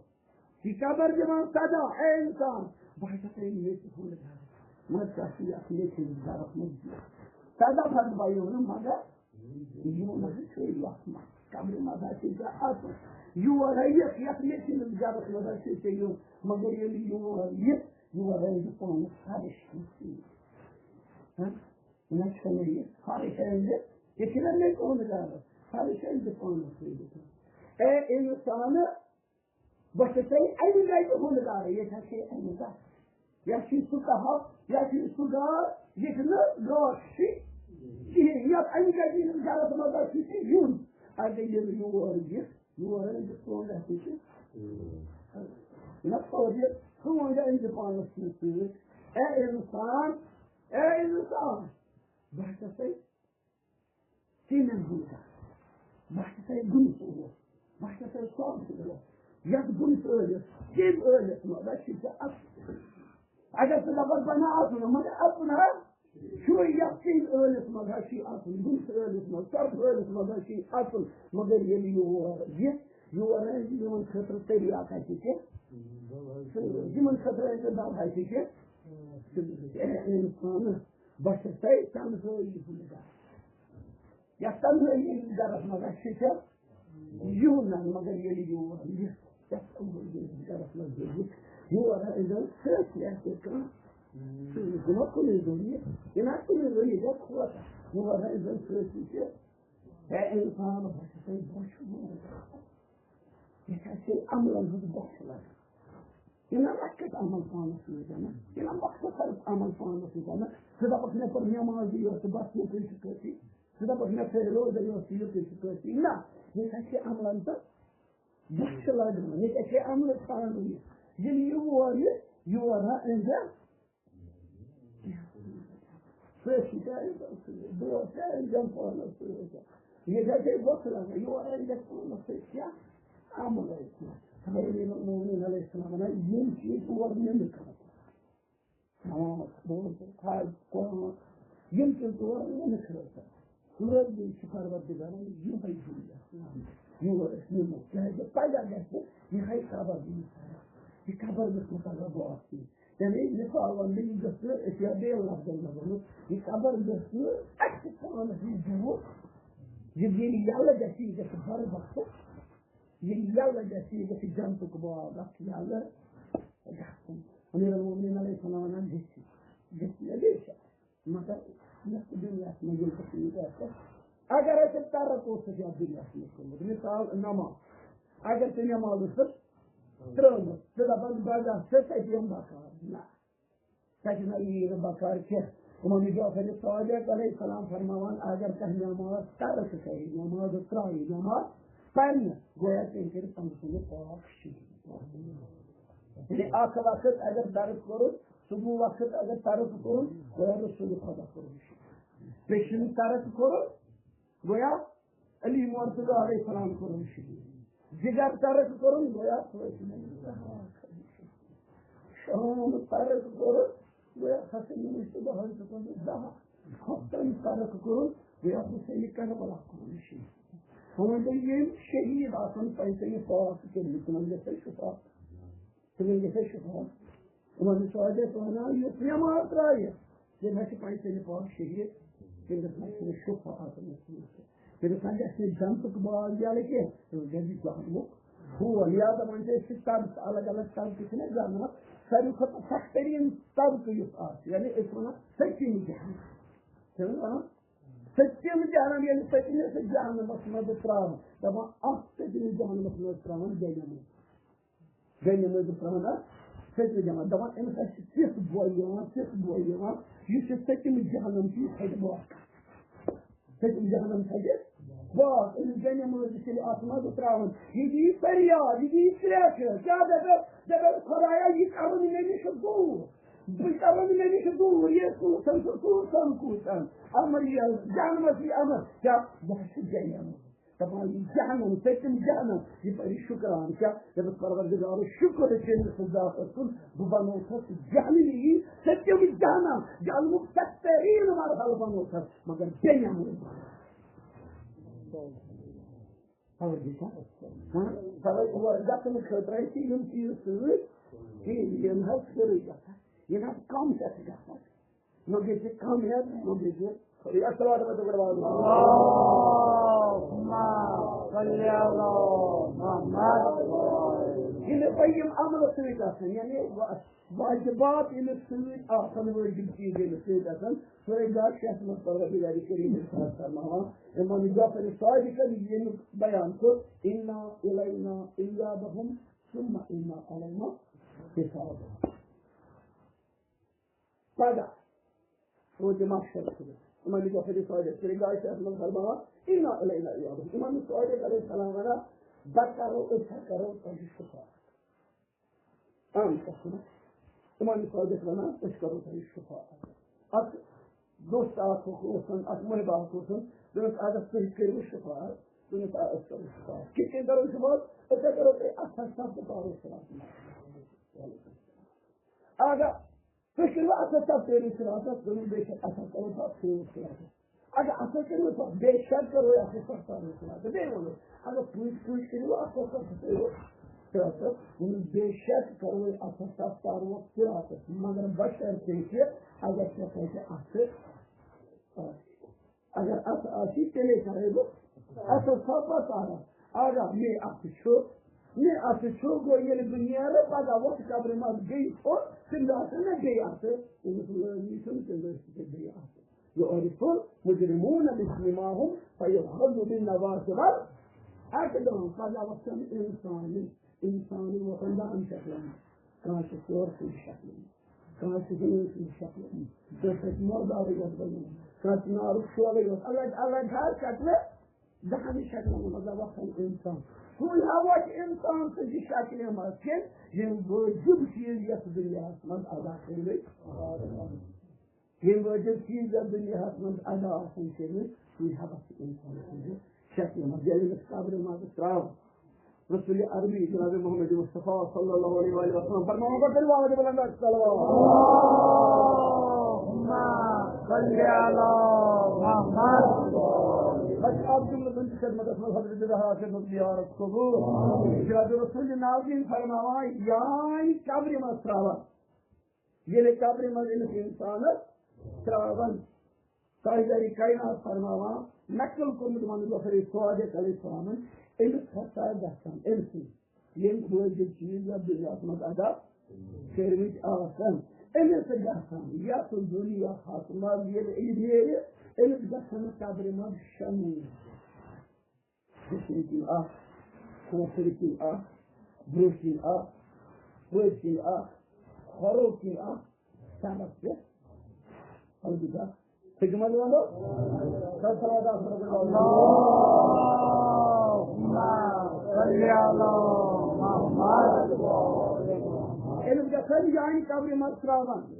یہِ قبر دِوان سزا، اے اِنسان، بہٕ ہسا ترٛٲوِم ییٚتہِ ہُنٛد گرٕ۔ مگر ژےٚ چھُے یَتھ ییٚتہِ ہٕنٛدِس گرس منٛز بِہُن۔ سزا پتہٕ بَیو نہٕ، مگر یِم ہسا چھُے یَتھ منٛز۔ قبرِ منٛز ہسا چھُے ژےٚ اَژُن۔ یور ہا یِتھ، یَتھ ییٚتہِ ہٕنٛدِس گرس منٛز ہسا چھُے ژےٚ یُن۔ مگر ییٚلہِ یور یِتھ، یور ہا یہِ پانَس فرش ہیوٗ سۭتۍ۔ ہہ؟ نہ چھُنہٕ یہِ فرش أنٛدِ، یہِ چھُنہ مےٚ تُہُنٛد گرٕ۔ فرش أنٛدِ پانَس سۭتۍ۔ اے اِنسانہٕ، بہٕ چھُسے اَمہِ گَرِ ہُنٛد گَرٕ، ییٚتہِ حظ چھِ اَمہِ گَرٕ۔ یَتھ چھُ سُہ کَہَو، یَتھ چھُ سُہ گار، یہِ چھُنہٕ گاش چھِ کِہیٖنۍ۔ یَتھ اَمہِ گَرِ ہٕنٛدِس گَرَس منٛز حظ چھُ ژےٚ یُن۔ اَدٕ ییٚلہِ یور یِکھ، یور أنۍ زِ سون گَرٕ تہِ چھِ۔ نہ سوزِ سون گَرٕ أنۍ زِ پانَس سۭتۍ سۭتۍ۔ اے اِنسان، اے اِنسان، بہٕ ہسا چھُسے ژےٚ مےٚ گُنہگار۔ بہٕ چھُسے گُنہٕ ژوٗر۔ بہٕ چھُسے سۄرپھ ژوٗر۔ یَتھ گُنہٕ ٲلِس، ژےٚ ٲلِس منٛز ہا چھُے ژےٚ اَژُن۔ اگر ژٕ دَپَکھ بہٕ نہٕ اَژُن، مگر اَژُن ہا چھُے، یَتھ ژےٚ ٲلِس منٛز ہا چھُے اَژُن، گُنہٕ ٲلِس منٛز، سۄرپھ ٲلِس منٛز ہا چھُے اَژُن۔ مگر ییٚلہِ یور یِکھ، یور آسہِ یِمَن خٲطرٕ طریٖقہ تہِ کینٛہہ، یِمَن خٲطرٕ آسہِ دَوا تہِ کینٛہہ۔ اِنسان بہٕ چھَسے تنہٲیی ہُنٛد گرٕ۔ یَتھ تنہٲیی ہٕنٛدِس گرس منٛز اَسہِ چھِ ژےٚ یِہُنٛد ناو، مگر ییٚلہِ یور یِکھ، یَتھ تنہٲیی ہٕنٛدِس گرس منٛز ییٚلہِ یِکھ، یور أنۍزٮ۪ن سۭتۍ، یہِ آسہِ کانٛہہ سۭتۍ، یہِ ما کُنُے زوٚن یہِ، یہِ ما کُنُے زوٚن یہِ، یہِ گوٚو کھوژان۔ یور أنۍزٮ۪ن سۭتۍ تہِ، ہے اِنسان، بہٕ چھُسے بوٚچھِ گوٚمُت۔ یہِ چھا ژےٚ عملن ہٕنٛز بۄچھِ لگان؟ یہِ نہ لۄکٕٹ عمل پانس سۭتۍ اَنان، یہِ نہ مۄختصر عمل پانس سۭتۍ اَنان۔ ژٕ دَپکھ مےٚ پٔر نٮ۪مازٕے یوت تہٕ بس یُتُے چھُ کٲفی، ژٕ دَپکھ مےٚ پھیرِ روزے یوت تہٕ یُتُے چھُ کٲفی۔ نہ، یہِ چھا ژےٚ عملن تہٕ بۄچھِ لگان، یہِ چھا ژےٚ عملہٕ ژھانڈُن۔ ییٚلہِ یہِ یور یہِ، یور ہا أنزِ سۭتۍ چھِ کیٛاہ یہِ دَپان سۭتۍ؟ دۄہ کیٛاہ یہِ دِوان پانَس سۭتۍ؟ یہِ گژھِ ہے وۄتھ لَگٕنۍ، یور آسہِ گژھِ پانَس سۭتۍ کیٛاہ؟ عمل آسہِ کینٛہہ۔ خبر ییٚلہِ مومنیٖن علیہ السلام وَنان، یِم چیٖز تور نِنہٕ خٲطرٕ۔ نماز، روزٕ، حج، قرآن، یِم چیٖز تور نِنہٕ خٲطرٕ۔ سورج بیٚیہِ چھُ پروردگارن یِہوٚے دُنیا۔ یور أسۍ نِمو، کیٛازِ پگاہ گژھِ یِہوٚے قبر دِنہٕ۔ یہِ قبر گٔژھ نہٕ پگاہ بوٚو آسٕنۍ۔ یعنی مثال وَنہٕ بہٕ، یہِ گٔژھ نہٕ أسۍ یا بیٚیَن لفظن منٛز وَنو، یہِ قبر گٔژھ نہٕ اَسہِ پانَس نِش دوٗر۔ یہِ ییٚلہِ یَلہٕ گژھِ، یہِ گژھِ بربخت۔ ییٚلہِ یَلہٕ گژھِ، یہِ گژھِ جنتُک باغ اَکھ یَلہٕ گژھُن۔ امیر المومنین علیہ السلام وَنان، گژھِ، گژھِ نہ بیٚیہِ چھا؟ مگر یَتھ دُنیاہَس منٛز ییٚلہِ ژٕ یہِ گژھِ، اگر أسۍ ترک اوسُکھ یَتھ دُنیاہَس منٛز کوٚرمُت، مثال نماز، اگر ژےٚ نماز ٲسٕکھ ترٲومٕژ، ژٕ دَپَکھ بہٕ گژھٕ تٔتی یِم بکار، نہ، تَتہِ نہ یی نہٕ بکار کینٛہہ۔ امام جعفر صادق علیہ السلام فرماوان، اگر کانٛہہ نماز ترک کرِ، نماز ترٛایہِ، نماز پرِ نہٕ، گویا تٔمۍ کٔرِ پنٛژوُہمہِ پاک شہید۔ یعنی اکھ وقت اگر ترک کوٚرُن، صبح وقت اگر ترک کوٚرُن، گویا رسول خدا کوٚرُن شہید۔ پیشن ترک کوٚرُن، گویا علی مرتضی علیہ السلام کوٚرُن شہید۔ جگر ترک کوٚرُن، گویا فاطمہ زہرا کوٚرُن شہید۔ شام ترک کوٚرُن، گویا حسن مصطفیٰ ہن کوٚرُن زہرا۔ ہفتن ترک کوٚرُن، گویا حسین کربلا کوٚرُن شہید۔ وۄنۍ گوٚو یِم شہید آسن پنٛژوُہمہِ پاک کٔرمٕتۍ، تِمن گژھِ شفاعت۔ تِمن گژھِ شفاعت۔ یِمن چھُ اَتہِ أسۍ وَنان، یُس نٮ۪ماز ترٛایہِ، تٔمۍ حظ چھِ پنٛژوُہمہِ پاک شہید، تٔمِس نہ چھُنہٕ شفاعت نصیب۔ تٔمِس نہ گژھِ نہٕ جنتُک باغ یَلہٕ کینٛہہ، تٔمِس گژھِ جہنمُک ہول۔ لہذا وۄنۍ چھِ أسۍ چھِ طبقہٕ، الگ الگ طبقہٕ چھِنہ زانان، ساروی کھۄتہٕ سختریٖن طبقہٕ یُس آسہِ، یعنی أسۍ وَنان سٔتِم جہنم۔ کیٛاہ چھِ وَنان؟ سٔتِم جہنم، یعنی سٔتمِس جہنمَس منٛز ترٛاوان، دَپان اَتھ سٔتمِس جہنمَس منٛز ترٛاوان جہنم۔ گٔے نمٲزِ پرٛانٛدَر سٔتمہِ جماعت۔ دَپان، أمِس حظ چھِ تِژھ بۄیہِ یِوان، تِژھ بۄیہِ یِوان، یُس یہِ سٔتِم جہنم چھُ، یہِ ژھٮ۪ٹہِ باک۔ سٔتِم جہنم ژھٮ۪ٹہِ باک۔ أمِس گٔے نمٲزِ چھِ اَتھ منٛز ترٛاوان۔ یہِ دِیہِ فریاد، یہِ دِیہِ کرٛٮ۪کھ۔ کیٛاہ دَپٮ۪س؟ دَپٮ۪س، خۄدایا، یہِ کَرُن مےٚ نِش دوٗر۔ بہٕ مےٚ نِش دوٗر، یہِ کوٗتاہ، سُہ کوٗتاہ، کوٗتاہ۔ اَمر یہِ جہنمَس یہِ اَمر، کیٛاہ؟ بہٕ حظ چھُس جہنم۔ دَپان، یہِ جہنم، سٔتِم جہنم، یہِ پَرِ شُکران۔ کیٛاہ؟ دَپَس، پروردگارو، شُکر چھُ أمِس ذاتَس کُن، بہٕ بَنووتھَس جہنمی، سٔتِم جہنم، جہنمُک بدتریٖن مرحلہٕ بَنووتھَس، مگر جہنم۔ توجہ چھا؟ ہاں، توے اور گژھنہٕ خٲطرٕ چھِ یِم چیٖز سۭتۍ، کِہیٖنۍ، یِم حظ سٲری گژھن، یِم حظ کم ہٮ۪تھ گژھن۔ نہ گژھِ کم ہٮ۪تھ، نہ گژھِ سٲری۔ السلام علیکم ورحمۃ اللہ۔ اللہم صل علی محمد۔ یِم تۄہہِ یِم عملہٕ سۭتۍ آسن، یعنی وا-، واجبات ییٚمِس سۭتۍ آسن، وٲجِب چیٖز ییٚمِس سۭتۍ آسن، سورہ غاشیہ منٛز پروردگار کریم ارشاد فرماوان، امام جعفر صادقن ییٚمیُک بیان کوٚر، انا الینا ایابہم ثم انا علینا حسابہم۔ پگاہ روزِ محشر صبح۔ امام جعفر صادق، سورہ غاشیہ منٛز فرماوان، انا الینا ایابہم۔ امام صادق علیہ السلام ونان، بہٕ کرو، أسۍ ہا کرو تۄہہِ شفاعت۔ عام کتھ چھِ۔ امام صادق ونان، أسۍ کرو تۄہہِ شفاعت۔ اکھ دوست اکھ اوسُن، اکھ محب اکھ اوسُن، دوٚپُس، اگر تُہۍ کٔرِو شفاعت، دوٚپُس، آ، أسۍ کرو شفاعت۔ کِتھ کٔنۍ کرو شفاعت؟ أسۍ ہا کرو تۄہہِ اَتھس تھپھ تہٕ تارو صراط۔ اگر تُہۍ کٔرِو اَتھس تھپھ تٲریٖخ صراطس، دوٚپُن، بے شک اَتھس تھپھ تٲریٖخ صراطس۔ اگر اَتھس کٔرِو تھپھ، بے شک کرو اَتھس تھپھ تٲریٖخ صراطس۔ بیٚیہِ ووٚنُن، اگر پُج پُج کٔرِو اَتھس تھپھ تٲریٖخ صراطس، دوٚپُن، بے شک کرو اَتھس تھپھ تٲریٖخ صراطس، مگر بشرطے کہِ اگر ژےٚ تَتہِ اَتھٕ آسہِ۔ اگر اَتھٕ آسی، تیٚلے کرے بہٕ اَتھس تھپھ پتہٕ تارس۔ اگر مے اَتھٕ چھُ، مے اَتھٕ چھُ، گوٚو ییٚلہِ بہٕ نیرٕ، پگاہ وۄتھٕ قبرِ منٛز بیٚیہِ کھوٚت، تٔمۍ دِ آسن مےٚ بیٚیہِ اَتھٕ۔ تٔمِس لٲگۍ نہٕ تٔمۍ، تٔمۍ لٲگۍ تہِ بیٚیہِ اَتھٕ۔ یعرف المجرمون بسیماهم فیؤخذ بالنواصی والاقدام۔ پگاہ وۄتھن اِنسانہِ، اِنسانہِ وۄتھن دَہن شکلن۔ کانٛہہ چھُ کورِ سٕنٛدِ شکلہِ منٛز، کانٛہہ چھُ زٔمیٖن سٕنٛدِ شکلہِ منٛز، کانٛہہ چھُ مردارٕے یوت بَنیومُت، کانٛہہ چھُ نارُک شولٕے یوت، الگ الگ ہر شکلہِ، دَہَن شکلَن منٛز وۄتھان اِنسان۔ سُے ہا وۄتھِ اِنسان سٕنٛدِ شکلہِ منٛز، کیٛازِ یِم وٲجِب چیٖز یَتھ دُنیاہَس منٛز ادا کٔرۍ مٕتۍ۔ یِم وٲجِب چیٖز یَتھ دُنیاہَس منٛز ادا آسان کٔرمٕتۍ، سُے ہا وۄتھِ اِنسان سٕنٛدِ شکلہِ منٛز۔ ییٚلہِ أمِس قبرِ منٛز ترٛاوو، رسول عربی جناب محمد مصطفیٰ صلی اللہ علیہ وآلہ وسلم فرماوان، پتہٕ کٔرِو آواز بلند اکھ صلوات۔ اللہم صل علی محمد۔ بس آپ جملہ تن کی خدمت اکھ حضرت رہا خدمت زیارت قبول۔ جناب رسول نازین فرماوان، یعنی قبرِ منٛز ترٛاوان۔ ییٚلہِ قبرِ منٛز أمِس اِنسانَس ترٛاوَن، تاجدارِ کائنات فرماوان، نقل کوٚرمُت وَنہٕ بہٕ صادق علیہ السلامَن، أمِس ہسا گژھن أمۍ سٕنٛدۍ یِم وٲجِب چیٖز یَتھ دُنیاہَس منٛز ادا کٔرمٕتۍ آسَن، أمِس گژھن یَتھ دُنیاہَس منٛز ییٚلہِ یہِ نیرِ، أمِس گژھن قبرِ منٛز شےٚ نوٗر۔ دٔچھِنۍ کِنۍ اکھ، کھوفرِ کِنۍ اکھ، برٛونٛہہ کِنۍ اکھ، پٔتۍ کِنۍ اکھ، کھۄرو کِنۍ اکھ، سرس پٮ۪ٹھ۔ البتہ حکمت وَنو، سر سلام علیکم۔ اللہم صل علی محمد۔ أمِس گژھن یعنی قبرِ منٛز ترٛاوان۔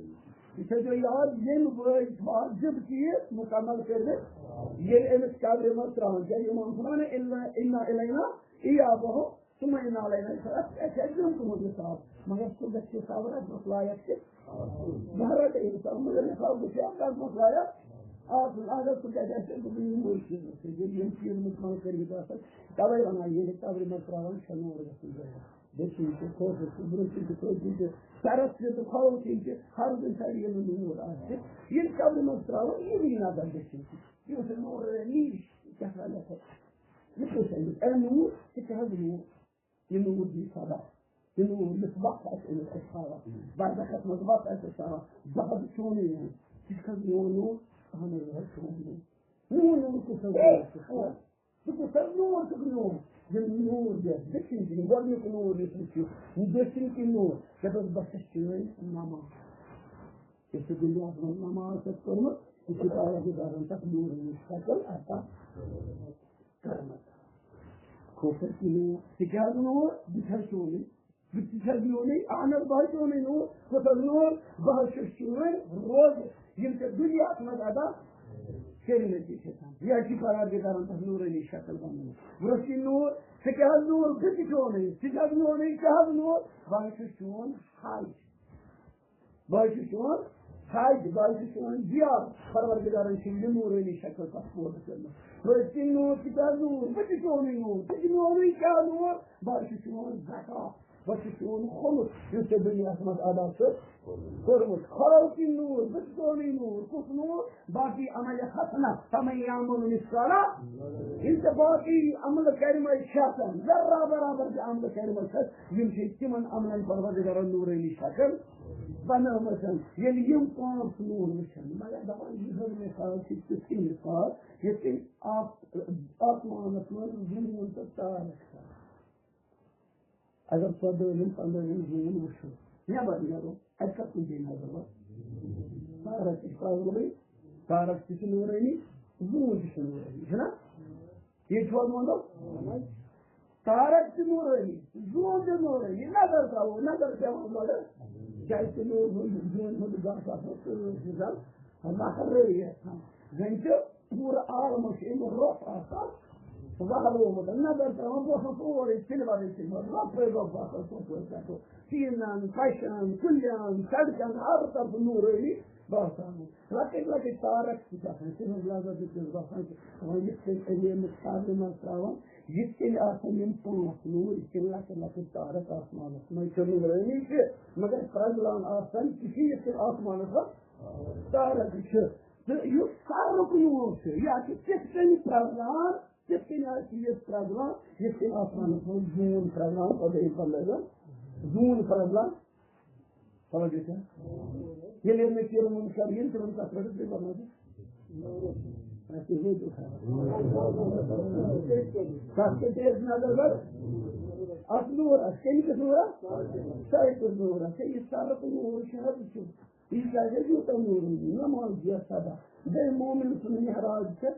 یہِ تھٲیزیو یاد، ییٚمہِ وٲج-، واجب چیٖز مُکمل کٔرِتھ، ییٚلہِ أمِس قبرِ منٛز ترٛاوان، کیٛازِ اِمام فرماوان، "اِلا، اِنا اِلینا ایابہم، ثم اِنا الینا حسابہم۔" اَسہِ، اَسہِ آسہِ دیُن تِمَن حساب، مگر سُہ گژھِ حساب رَٹنَس لایق تہِ۔ زَہرا تہِ اِنسان، مگر حساب گژھِ اَتھ رَٹنَس لایق آسُن۔ اگر سُہ گژھِ اَسہِ، دوٚپُن، یِم مٔرۍ چیٖز، ییٚلہِ یِم چیٖز مُکمل کٔرِتھ آسَن، تَوَے وَنان، ییٚلہِ قبرِ منٛز ترٛاوان چھِ، نوٗر گژھُن ضروٗری۔ دٔچھِنۍ تہِ، کھوفرِ تہِ، برٛونٛہہ کِنۍ تہِ، پٔتۍ کِنۍ تہِ، سرس تہِ تہٕ کھۄرو کِنۍ تہِ، ہر کُنہِ سایڈٕ ییٚلہِ نہٕ نوٗر آسہِ، ییٚلہِ قبرِ منٛز ترٛاوو، یہِ یی نظر دٔچھِنۍ کِنۍ۔ یہِ اوس نوٗر نیٖش، کیٛاہ تام یَتھ۔ یہِ کُس اَمیُک؟ اے نوٗر، ژٕ کیٛاہ حظ نوٗر؟ یہِ نوٗر دی صدا۔ یہِ نوٗر، یُس وَتھ آسہِ أمِس اَسہِ ہاوان، برزخس منٛز وَتھ آسہِ اَسہِ ہاوان، بہٕ حظ چھُس چونُے یِوان۔ ژٕ چھُکھ حظ میون نوٗر؟ اَہَن حظ، بہٕ حظ چھُس چون نوٗر۔ میون نوٗر کُس حظ نوٗر چھُ؟ ژٕ کُس حظ نوٗر چھُکھ میون؟ ییٚلہِ نوٗر دِتھ دٔچھِنۍ کِنۍ، گۄڈٕنیُک نوٗر یُس وٕچھِو، یہِ دٔچھِنۍ کِنۍ نوٗر، یَتھ اوس بَچَس چٲنۍ نٮ۪ماز۔ یُس ژےٚ دُنیاہَس منٛز نٮ۪ماز چھَکھ پٔرمٕژ، یہِ چھُ پَرَس گُزاران تَتھ نوٗرٕ نِش شکل عطا کٔرمٕژ۔ کھوفر کِنۍ نوٗر، تِکیٛازِ نوٗر؟ بہٕ چھَس چونُے۔ بہٕ تہِ چھَس میونُے، اہن حظ، بہٕ حظ چھُس میونُے نوٗر، کُس حظ نوٗر؟ بہٕ حظ چھُس چٲنۍ روزٕ، یِم ژےٚ دُنیاہَس منٛز ادا کٔرمٕتۍ چھِ آسان۔ یا چھِ پروردگارَن تَتھ نوٗرٲنی شکل بَنٲومٕژ۔ برٛونٛہہ کِنۍ نوٗر، ژٕ کیٛاہ حظ نوٗر؟ بہٕ تہِ چھُس میونُے، ژٕ کیٛاہ حظ نوٗر؟ بہٕ حظ چھُس چون حج۔ بہٕ حظ چھُس چون حج، بہٕ حظ چھُس چون زیار۔ پروردگارن چھِ یہِ نوٗرٲنی شکل تَتھ پوٗرٕ کٔرمٕژ۔ بہٕ حظ چھُس نوٗر، ژٕ کیٛاہ نوٗر؟ بہٕ تہِ چونُے نوٗر، ژٕ تہِ میونُے کیٛاہ نوٗر؟ بہٕ حظ چھُس چون زکات، بہٕ حظ چھُس چون خلوص، یُس ژےٚ دُنیاہَس منٛز ادا چھُ کوٚرمُت۔ خلوصی نوٗر، بہٕ چھُس چونُے نوٗر۔ کُس نوٗر؟ باقی عمل حسنہ، فمن یعمل مثقال، یِم ژےٚ باقی عمل کٔرمٕتۍ چھِ آسان، ذرہ برابر تہِ عمل کٔرمٕتۍ چھِ، یِم چھِ تِمن عملن پروردگارن نوٗرٲنی شکل بنٲومٕژ۔ ییٚلہِ یِم پانٛژھ نوٗر وٕچھن، مگر دپان، یہِ ہیوٚر مثال چھِ تیُتھُے مثال، یِتھ کٔنۍ آس-، آسمانس منٛز زوٗن تہٕ تارک چھِ آسان۔ اگر ژۄدٲہِم، پنٛدٲہِم زوٗن وٕچھو، نٮ۪بر نیرو، اَتہِ کَتھ کُن پیٚیہِ نظر وۄنۍ؟ تارک تہِ چھِ پرٛزلٲوٕے، تارک تہِ چھِ نوٗرٲنی، زوٗن تہِ چھِ نوٗرٲنی، چھُنہ؟ ییٚتہِ چھُ حظ وَنُن؟ تارک تہِ نوٗرٲنی، زوٗن تہِ نوٗرٲنی، نظر ترٛاوو، نظر پٮ۪وان گۄڈٕ۔ کیٛازِ کہِ نوٗر ہُنٛد، زوٗنہِ ہُنٛد گاسہٕ آسان سۭتۍ چھُ زَن رَکھ رٲوِتھ آسان۔ زَن چھِ پوٗرٕ عالمس چھُ اَمیُک روٚف آسان وَہلومُت۔ نظر ترٛاوان، بہٕ اوسُس اورٕے سِلورٕے سِلور، رۄپَے رۄپ باسان ژۄپٲرۍ پٮ۪ٹھٕ۔ ٹیٖنَن، پَشَن، کُلٮ۪ن، سڑکَن، ہر طرفہٕ نوٗرٲنی باسان۔ لۄکٕٹۍ لۄکٕٹۍ تارک تہِ چھِ آسان، تِہٕنٛز نظر تہِ چھِ باسان کہِ وۄنۍ یِتھ کٔنۍ ألیمٕچ سارنہِ منٛز ترٛاوان، یِتھ کٔنۍ آسان یِم پانٛژھ نوٗر، یِتھ کٔنۍ لۄکٕٹۍ لۄکٕٹۍ تارک آسمانَس منٛز چھِ نوٗرٲنی چھِ، مگر پرٛزلان آسان تہِ چھِ یِتھ کٔنۍ آسمانَس منٛز تارک چھِ۔ تہٕ یُس سرُک نوٗر چھُ، یہِ حظ چھُ تِتھ کٔنۍ پرٛزلان، تِتھ کٔنۍ حظ چھُ یہِ پرٛزلان، یِتھ کٔنۍ آسمانَس منٛز زوٗن پرٛزلان، خۄدٲیی بنٲوِن زوٗن پرٛزلان۔ توجہ چھا؟ ییٚلہِ نہٕ کِرمُن کَر یِن، تِمَن کَتھ رَٹَس بیٚیہِ بَنٲوِتھ۔ اَسہِ چھِ ہیٚتہِ اُٹھان۔ تَتھ چھِ تیز نظر بَر۔ اَتھ نوٗرَس، کَمہِ کِس نوٗرَس؟ سایہِ کِس نوٗرَس۔ یہِ سرُک نوٗر چھُ حظ، یہِ چھُ یہِ کیٛازِ حظ یوٗتاہ نوٗر؟ نماز دِیا صدا۔ بیٚیہِ مومن سُنٛد معراج چھِ،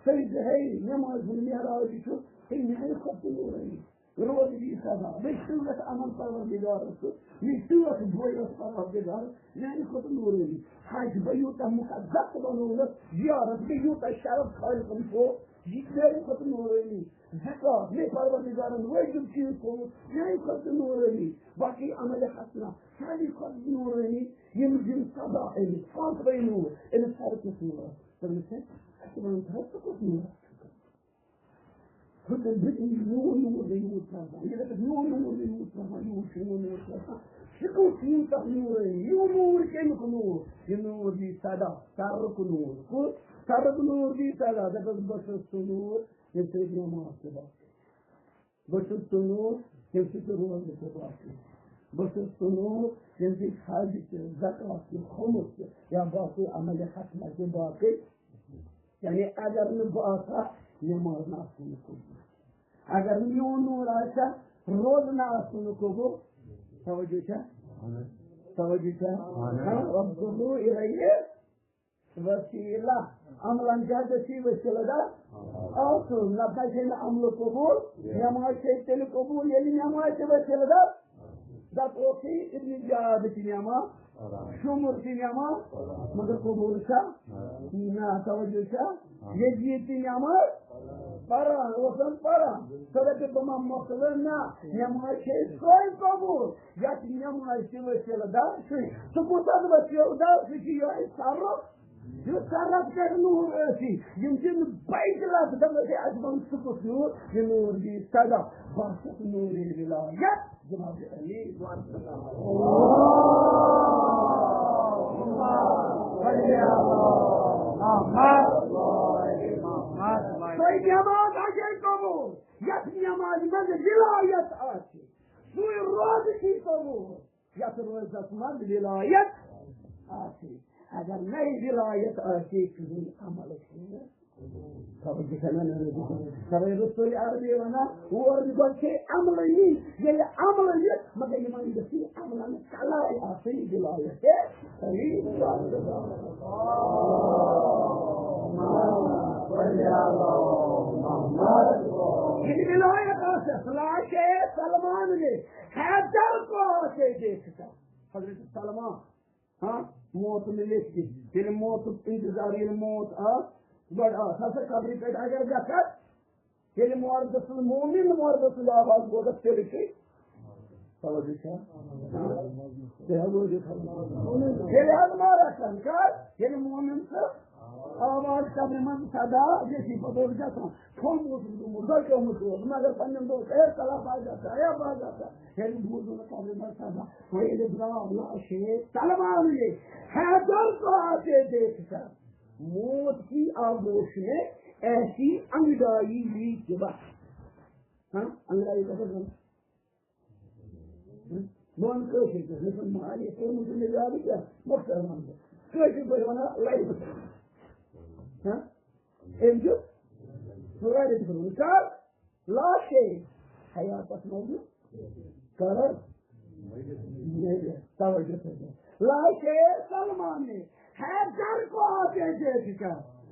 سجدٕ ہے نماز ہُنٛد معراج چھُ، ہے میٛانہِ کھۄتہٕ تہِ نوٗرٲنی۔ روزٕ دی صدا۔ بیٚیہِ چھُ یَتھ عمل پروردگارَس سُہ، یہِ چھُ یَتھ بویَس پروردگار، میٛانہِ کھۄتہٕ نوٗرٲنی۔ حج بہٕ یوٗتاہ مُقدس بَنووُس، زیارت بہٕ یوٗتاہ شرف خالقَن تھوٚو، یہِ میٛانہِ کھۄتہٕ نوٗرٲنی۔ زکات مےٚ پروردگارَن وٲجِب چیٖز تھوٚومُت، میٛانہِ کھۄتہٕ تہِ نوٗرٲنی۔ باقٕے عمل حسنہ سانہِ کھۄتہٕ نوٗرٲنی، یِم دِن صدا أمِس، پانٛژوَے نوٗر، أمِس ہر کُس نوٗر آسہِ۔ دوٚپمَس، ہے، اَسہِ وَن تہٕ حظ، ژٕ کُس نوٗر آسکھ؟ ہُتٮ۪ن دیُت أمِس میون نوٗر نہٕ یوٗت پرٛزان، یہِ دَپٮ۪س، میون نوٗر نہٕ یوٗت پرٛزان، یوٗت چھُ میون نوٗر پرٛزان۔ سُہ کُس یوٗتاہ نوٗرٲنی؟ یہِ نوٗر کَمیُک نوٗر؟ یہِ نوٗر دی صدا، سرُک نوٗر۔ کُس؟ سرُک نوٗر دی صدا۔ دَپٮ۪س، بہٕ چھُس سُہ نوٗر، ییٚمہِ سۭتۍ نٮ۪ماز تہِ باقٕے۔ بہٕ چھُس سُہ نوٗر، ییٚمہِ سۭتۍ روزٕ تہِ باقٕے۔ بہٕ چھُس سُہ نوٗر، ییٚمہِ سۭتۍ حج تہِ، زکات تہِ، خُمُس تہِ، یا باقٕے عمل حسنہ تہِ باقٕے۔ یعنی اگر نہٕ بہٕ آسہٕ ہا، نٮ۪ماز نہٕ آسہٕ نہٕ قبوٗل۔ اگر نہٕ میون نوٗر آسہِ ہا، روزٕ نہٕ آسہٕ نہٕ قبوٗل۔ توجہ چھا؟ توجہ چھا؟ ہاں، وَابْتَغُوا إِلَيْهِ وسیلہ۔ عملن کیٛاہ گژھِ وسیلہ دار آسُن؟ نتہٕ چھے نہٕ عملہٕ قبوٗل، نٮ۪ماز چھے تیٚلہِ قبوٗل، ییٚلہِ نٮ۪ماز تہِ وسیلہ دار۔ دَپوکھ ہے، ابن زیاد تہِ نٮ۪ماز، شُمُر تہِ نٮ۪ماز، مگر قبوٗل چھا؟ نہ، توجہ چھا؟ یزید تہِ نٮ۪ماز پران، اوس نہٕ پران۔ سُہ دَپہِ، بہٕ ما مۄکلہٕ؟ نہ، نٮ۪ماز چھے سۄے قبوٗل، یَتھ نٮ۪ماز تہِ وسیلہٕ دار چھُے۔ سُہ کُس حظ وسیلہٕ دار؟ سُہ چھُ یِہوٚے سرُک۔ یُس سرس پٮ۪ٹھ نوٗر ٲسی، یِم چھِنہٕ بیت لفظ دَپان، ہے، اَسہِ وَن ژٕ کُس نوٗر؟ یہِ نوٗر دی صدا، بہٕ ہسا چھُس نوٗرِ ولایت جناب علی۔ سۄے نٮ۪ماز آسہِ قبوٗل، یَتھ نٮ۪مازِ منٛز ولایت آسہِ، سُے روزٕ چھُے قبوٗل۔ یَتھ روزس منٛز ولایت آسہِ۔ اگر نَے ولایت آسہِ، کِہیٖنۍ عمل چھُنہٕ۔ توجہ چھَنا نہ؟ توے رسول عربی وَنان، اور گۄڈٕ چھے عملہٕ یی، ییٚلہِ عملہٕ یہِ، مگر یِمن گٔژھ یہِ عملن کلاے آسٕنۍ ولایت۔ ییٚلہِ ولایت لاشِ سلمان نے حیدر کو آتے دیکھ کر، حضرت سلمان، ہاں، موت نے لیکھ دی، ییٚلہِ موتُک انتظار، ییٚلہِ موت آو، گۄڈٕ آو سا قبرِ پٮ۪ٹھ اگر گژھان، ییٚلہِ مردٕ سُنٛد، مومن مردٕ سُنٛد آواز بوزکھ، تیٚلہِ چھُے توجہ چھا؟ تیٚلہِ حظ روزِ توجہ۔ ییٚلہِ حظ مارکھ کر، ییٚلہِ مومن سُنٛد آواز قبرِ منٛز صدا، ییٚتھی پتہٕ اوس گژھان، کھوٚم اوسُس گوٚمُت، دۄکیومُت اوس، مگر پننٮ۪ن دوستن، "اے صلاح باز آسا، اے باز آسا"، ییٚلہِ بوٗزُن قبرِ منٛز صدا، وۄنۍ ییٚلہِ درٛاو لاشے سلمان یہ حیدر کو آتے دیکھ کر، موت کی آغوش میں ایسی انگڑائی لی کہ بس۔ ہاں، انگڑائی کا مطلب؟ بہٕ وَنہٕ کٲشِر پٲٹھۍ، مےٚ چھُنہٕ معنی کوٚرمُت، مےٚ زیادٕ کینٛہہ، مۄختصر وَنہٕ بہٕ۔ کٲشِر پٲٹھۍ وَنان لَرِ پھٕٹرُن۔ ہاں؟ أمۍ چھُ لَرِ پھٕٹرُن۔ کَر؟ لاشے حیاتَس منٛز نہٕ۔ کَر؟ توجہ تھٲیزیو۔ لاشے سلمان نے حیدر کو آتے دیکھ کر،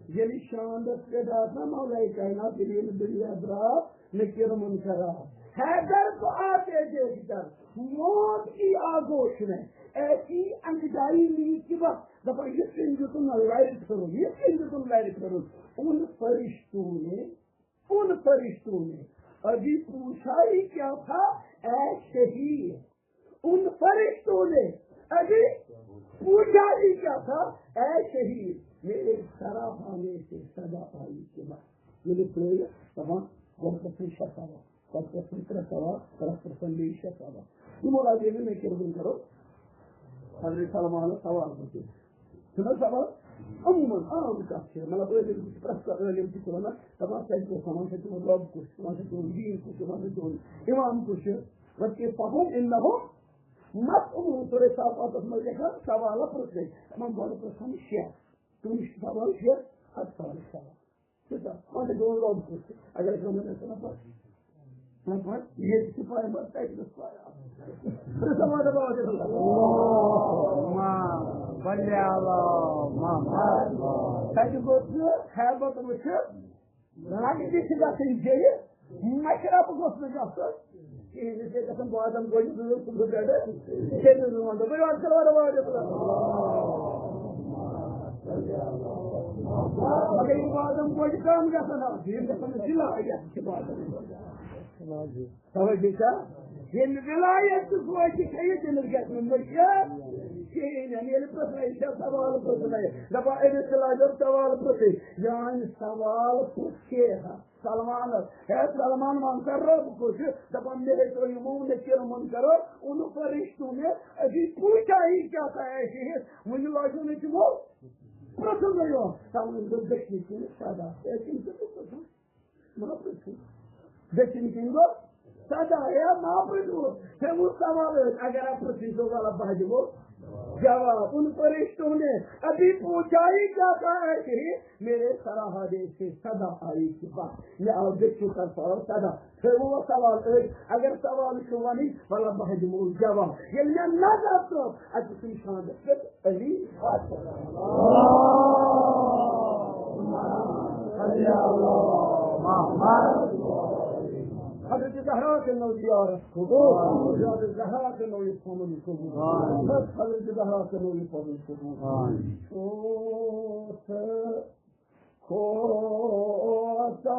ییٚلہِ شاندس پٮ۪ٹھ آسان مولائے کائنات، ییٚلہِ ییٚمہِ دُنیا درٛاو، نکیر منکر آو۔ حیدر کو آتے دیکھ کر، موت کی آغوش میں ایسی انگڑائی لی کہ بس، دپان، یِتھ کٔنۍ دیُتُن لرِ پھِرُن، یِتھ کٔنۍ دیُتُن لرِ پھِرُن۔ ان فرشتوں نے، ان فرشتوں نے ابھی پوچھا ہی کیا تھا، اے شہید۔ ان فرشتوں نے ابھی پوچھا ہی کیا تھا، اے شہید، میرے سراہانے سے صدا آئی کہ بس۔ ییٚلہِ ترٛٲیِکھ، دَپان، گۄڈٕ پرٛژھن شےٚ سوال، پَتہٕ پرٛژھن ترٛےٚ سوال، پَتہٕ پرٛژھن بیٚیہِ شےٚ سوال۔ یہِ مراد ییٚلہِ نہٕ مےٚ کیٛاہ وۄنۍ کَرو، حضرت سلمانَس سوال پرٛژھُن۔ چھُنہ سوال؟ عموماً عام کَتھ چھِ، مطلب، عٲلِم چھِ، پرٛٮ۪تھ کانٛہہ عٲلِم تہِ چھُ وَنان، دَپان، "تۄہہِ کیٛاہ اوس وَنان، چھِ تُہُنٛد رۄب کُس چھُ، وَنان، چھِ تُہُنٛد دیٖن کُس چھُ، وَنان، چھِ تُہُنٛد اِمام کُس چھُ؟" وَتہِ فَہُم اِنَّہُم مَسْئُولُونَ، سورہ صافاتَس منٛز لیکھان، سوالہ پرٛژھ گٔے۔ دَپان، گۄڈٕ پرٛژھان شےٚ۔ تِم چھِ سوال شےٚ، اَتھ سوالَس سوال۔ چھُ سا؟ وَنان، چھِ تُہُنٛد رۄب کُس چھُ؟ اگر أسۍ وَنو، أسۍ وَنو پَتہٕ۔ دَپان، ییٚتہِ چھِ پَے، مگر تَتہِ گٔژھ پَے آسٕنۍ۔ سوال، سوال، سوال۔ اللہُمَّ صَلِّ عَلَى مُحَمَّدٍ۔ تَتہِ گوٚژھ نہٕ خیبت وٕچھِتھ لَگہِ تہِ چھِ گژھٕنۍ جیٚیہِ، مَشرَف گوٚژھ نہٕ گژھُن کِہیٖنۍ۔ یہِ چھِ گژھان بادام گوجہِ ضروٗرت صُبحہٕ پٮ۪ٹھٕ، شیٚیہِ بَجہِ برونٛہہ۔ دَپٲرۍ وَنہِ کَرو واریاہ واریاہ بَلاے۔ مگر یہِ بادام گوجہِ کَم گژھان آسٕنۍ، یِم گژھن نہٕ ضلع، یَتھ چھِ بادام گوجہِ۔ توجہ چھا؟ ییٚمہِ ولایت تہٕ فوجہِ چھےٚ یہِ، تٔمِس گژھِ نہٕ مٔشِتھ کِہیٖنۍ۔ ییٚلہِ پرٛژھنَے چھےٚ سوال پرٛژھنَے، دَپان أمِس چھِ لاجان سوال پرٛژھٕنۍ۔ یعنی سوال پرٛژھ کے ہا سلمانَس، ہے سلمان، وَن سا رۄب کُس چھُ؟ دَپان مےٚ ہے ترٛٲیِو نکیر منکر، ان فرشتوں نے ابھی پوچھا ہی کیا تھا اے شہید، وُنہِ لاجو نہٕ تِمو پرٛژھُن یوت۔ تَوَے دوٚپ دٔچھنہِ کِنۍ صدا، ہے تِم تہِ پرٛژھُن۔ ما پرٛژھِو۔ دٔچھِنۍ کِنۍ گوٚو صدا، ہے ما پرٛژھِو۔ ہے وُہ سوال ٲسۍ، اگر اَتھ پرٛژھِو، سُہ وَلہٕ بہٕ دِمو جواب۔ ان فرشتوں نے ابھی پوچھا ہی کیا تھا اے شہید، میرے سراہانے سے صدا آئی کہ بس۔ مےٚ آو دٔچھِنۍ طرفہٕ آو صدا۔ ہے وُہ سوال ٲسۍ، اگر سوال چھُ وَنٕنۍ، وَلہٕ بہٕ دِمو جواب۔ ییٚلہِ مےٚ نظر ترٲو، اَتہِ چھُ شاندَس پٮ۪ٹھ علی فاطمہ۔ حضرت زہرا کے نو زیارت قبول، حضرت زہرا کے نو یہ پمن قبول، حضرت زہرا کے نو یہ پمن قبول۔ آمین۔ شوق کھوتا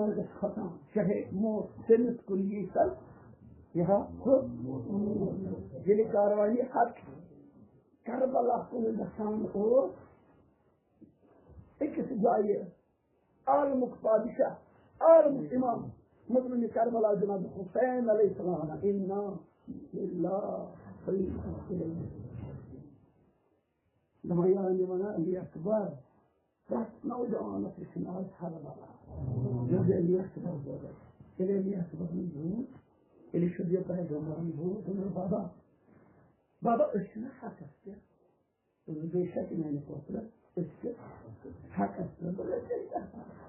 کھۄژان، چاہے موت تٔمِس کُن یی سا، یہِ ہا ہُہ۔ ییٚلہِ کاروانی حق کربلا کُن گژھان اوس، أکِس جایہِ عالمُک بادشاہ، عالمُک امام، مظلوم کربلا جناب حسین علیہ السلام، انا للہ و انا الیہ۔ دپان، یعنی ونان علی اکبر، پرٛٮ۪تھ نوجوانس چھُ ناو کربلا۔ ییٚلہِ علی اکبر بوزان، ییٚلہِ علی اکبرن بوٗز، ییٚلہِ شبیہ پیغمبرن بوٗز، دوٚپُن، بابا، بابا، أسۍ چھِنہ حقس پٮ۪ٹھ؟ دوٚپُن، بے شک میانہِ کھوفرٕ، أسۍ چھِ حقس پٮ۪ٹھ۔ دوٚپُن، تیٚلہِ کیٛاہ پرواے؟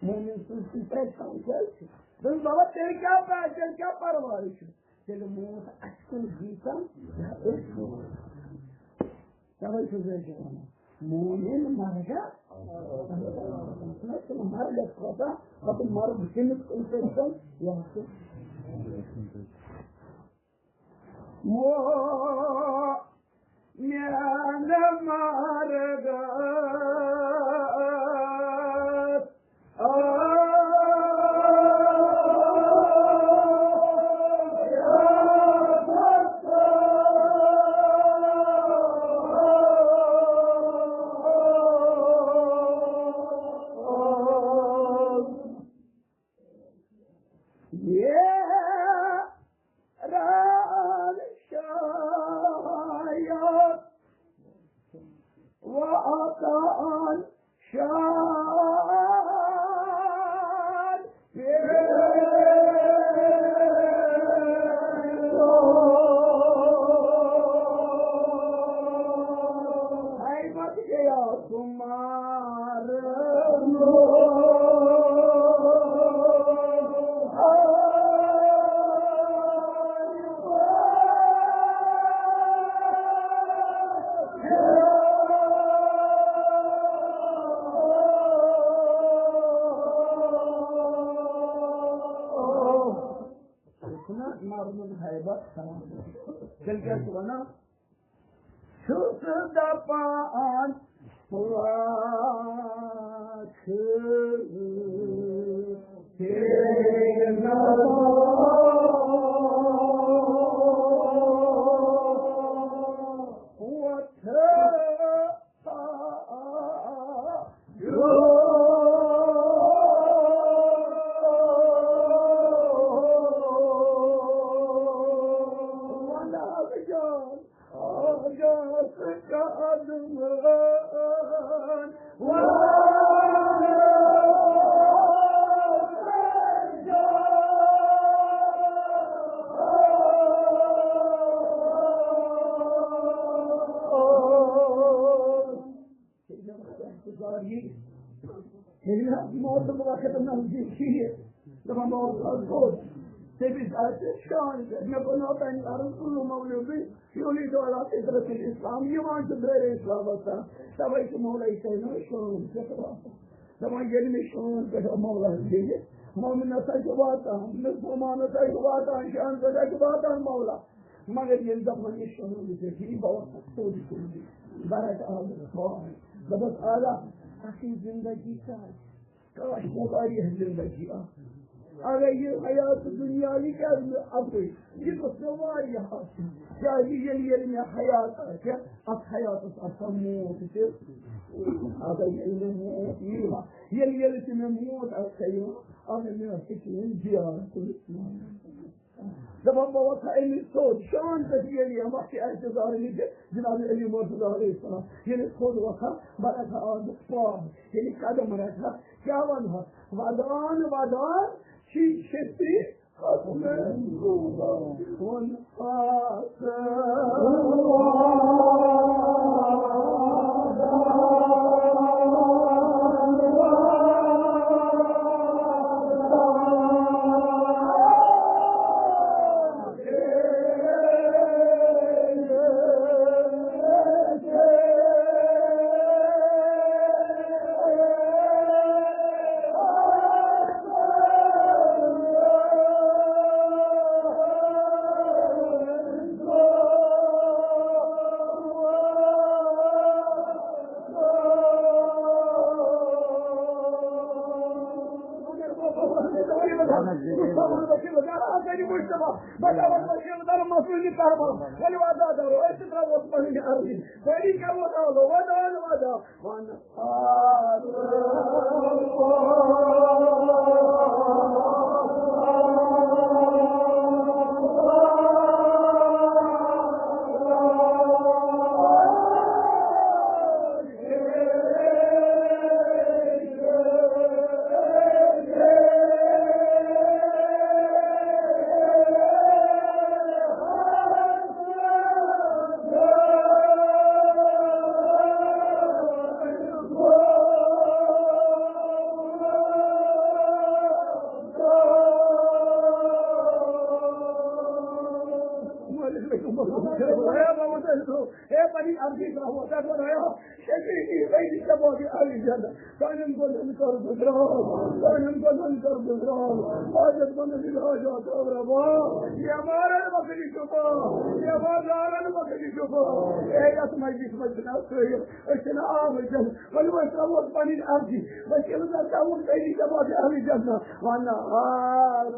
مومن سٕنٛز سٕنٛز پریشان کیٛازِ چھِ؟ دوٚپُن، بابا، تیٚلہِ کیٛاہ پرواے؟ تیٚلہِ کیٛاہ پرواے چھُ؟ تیٚلہِ موت اَسہِ کُن ییٖژاہ، یا أسۍ موت۔ تَوَے چھُس بہٕ یہِ وَنان، مومن مرگا، مرگس کھۄتہٕ، پَتہٕ مرگ تٔمِس کُن سۭتۍ کُن، یا سُہ۔ مومن مرگس وعطاء شان ہیبت گیا تمہار۔ چھُنہ مَرنُک ہیبت تھاوان۔ تیٚلہِ کیٛاہ چھُ وَنان؟ چھُس دَپان، پاک تیرے نام۔ وۄتھ ییٚلہِ حظ موتُک وقت نزدیٖک چھُ یہِ، دَپان، موت حظ گوٚو۔ تٔمِس آسہِ شان پٮ۪ٹھ۔ مےٚ کوٚر نہٕ اوٚتام عرض، کُلُ مولودی یولیدُ علی فطرت الاسلام، یِوان چھُ دٲیرٕ اسلامس تام۔ تَوَے چھُ مولوی صٲبَن شان پٮ۪ٹھ واتان۔ دَپان، ییٚلہِ مےٚ شان پٮ۪ٹھ مولا ییٚلہِ مومنس ہا چھُ واتان، مُسلمانس ہا چھُ واتان، شان پٮ۪ٹھ ہا چھُ واتان مولا۔ مگر ییٚلہِ دَپان یہِ شۄنٛگُن چھُ، یہِ بہٕ اوسُس سیوٚد سیوٚد، بہٕ رَٹہٕ آز رۄپاے۔ دَپَس، آغا، اَصٕل زِندگی کَر؟ کاش مےٚ واریاہ زِندگی آسہٕ۔ اگر یہِ حیات دُنیا، یہِ کیٛازِ مےٚ اَکُے؟ یہِ گوٚژھ مےٚ واریاہ آسُن۔ کیٛازِ ییٚلہِ، ییٚلہِ مےٚ حیات آسہِ، اَتھ حیاتَس آسان موت تہِ۔ اگر ییٚلہِ مےٚ موت یی، ییٚلہِ، ییٚلہِ تہِ مےٚ موت آسہِ یِوان، اگر مےٚ آسہِ کِہیٖنۍ زیارت۔ دَپان، بہٕ وَسہٕ ہا أمِس سیوٚد، شان پٮ۪ٹھ ییٚلہِ یِم وَتھ چھِ احتضار نِش جناب علی مرتضیٰ علیہ السلام، ییٚلہِ سیوٚد وَسہٕ ہا، بہٕ رَٹہٕ ہا آز پاس، ییٚلہِ قدم رَٹہٕ ہا، کیٛاہ وَنہٕ ہا؟ وَدان، وَدان، شی شفتی ختم۔ وسیلہٕ دار حسن مجتبیٰ، بچاوَن وسیلہٕ دار مسجد کربلا۔ ؤلِو ادا دارو، أسۍ تہِ ترٛاووس پنٕنۍ عرضی۔ ؤری کرو دعوت، ودا ودا۔ ہے پنٕنۍ عرضی ترٛاوو، ژےٚ خۄدایا، شفیع، وۄنۍ دِ ژےٚ باقٕے عرضی جنت۔ سانٮ۪ن گۄنہن کر گُزران، سانٮ۪ن گۄنہن کر گُزران۔ حاجت مندن ہٕنٛدۍ حاجات آو روا، بیمارن بخشی شفا، بیمار دارن بخشی شفا۔ اے یتھ مجلس منٛز چھِنہٕ أسۍ سٲری، أسۍ چھِنہٕ آمٕتۍ۔ وۄنۍ وۄنۍ ترٛاوو پنٕنۍ عرضی، وۄنۍ ییٚلہِ زن ترٛاوُن پیٚیہِ، ژےٚ باقٕے عرضی جنت۔ وَنہَارٌ۔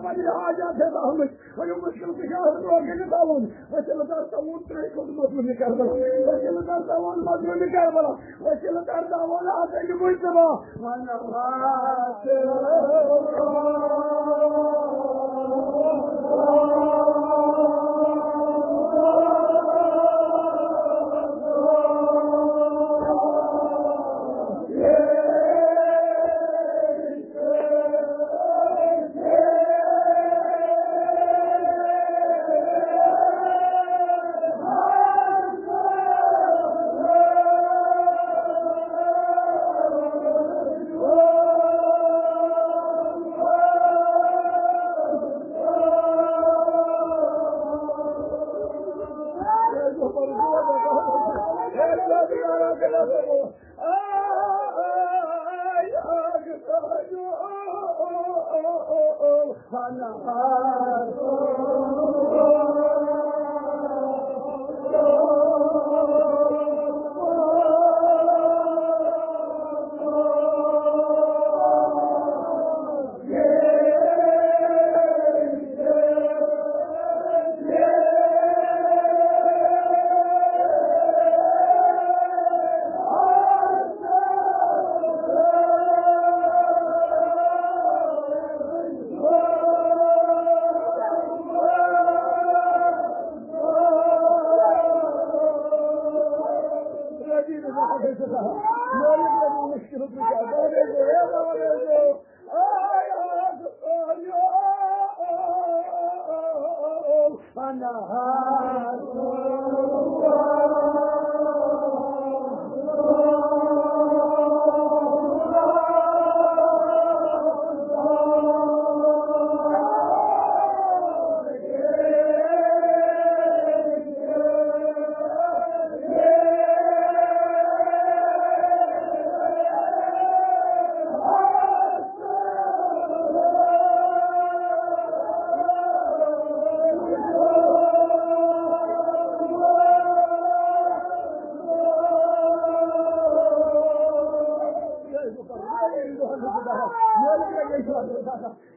پنٕنۍ حاجات ہیٚتھ آمٕتۍ، وۄنۍ یِم مُشکِل تہِ چھِ آسان، برونٛہہ کَنہِ تھاوُن۔ وسیلہٕ دار تاوُن ترٛٲیِتھ مظلوٗمِ کربلا، وسیلہٕ دار تاوُن مظلوٗمِ کربلا، وسیلہٕ دار تاوُن حسن مجتبیٰ۔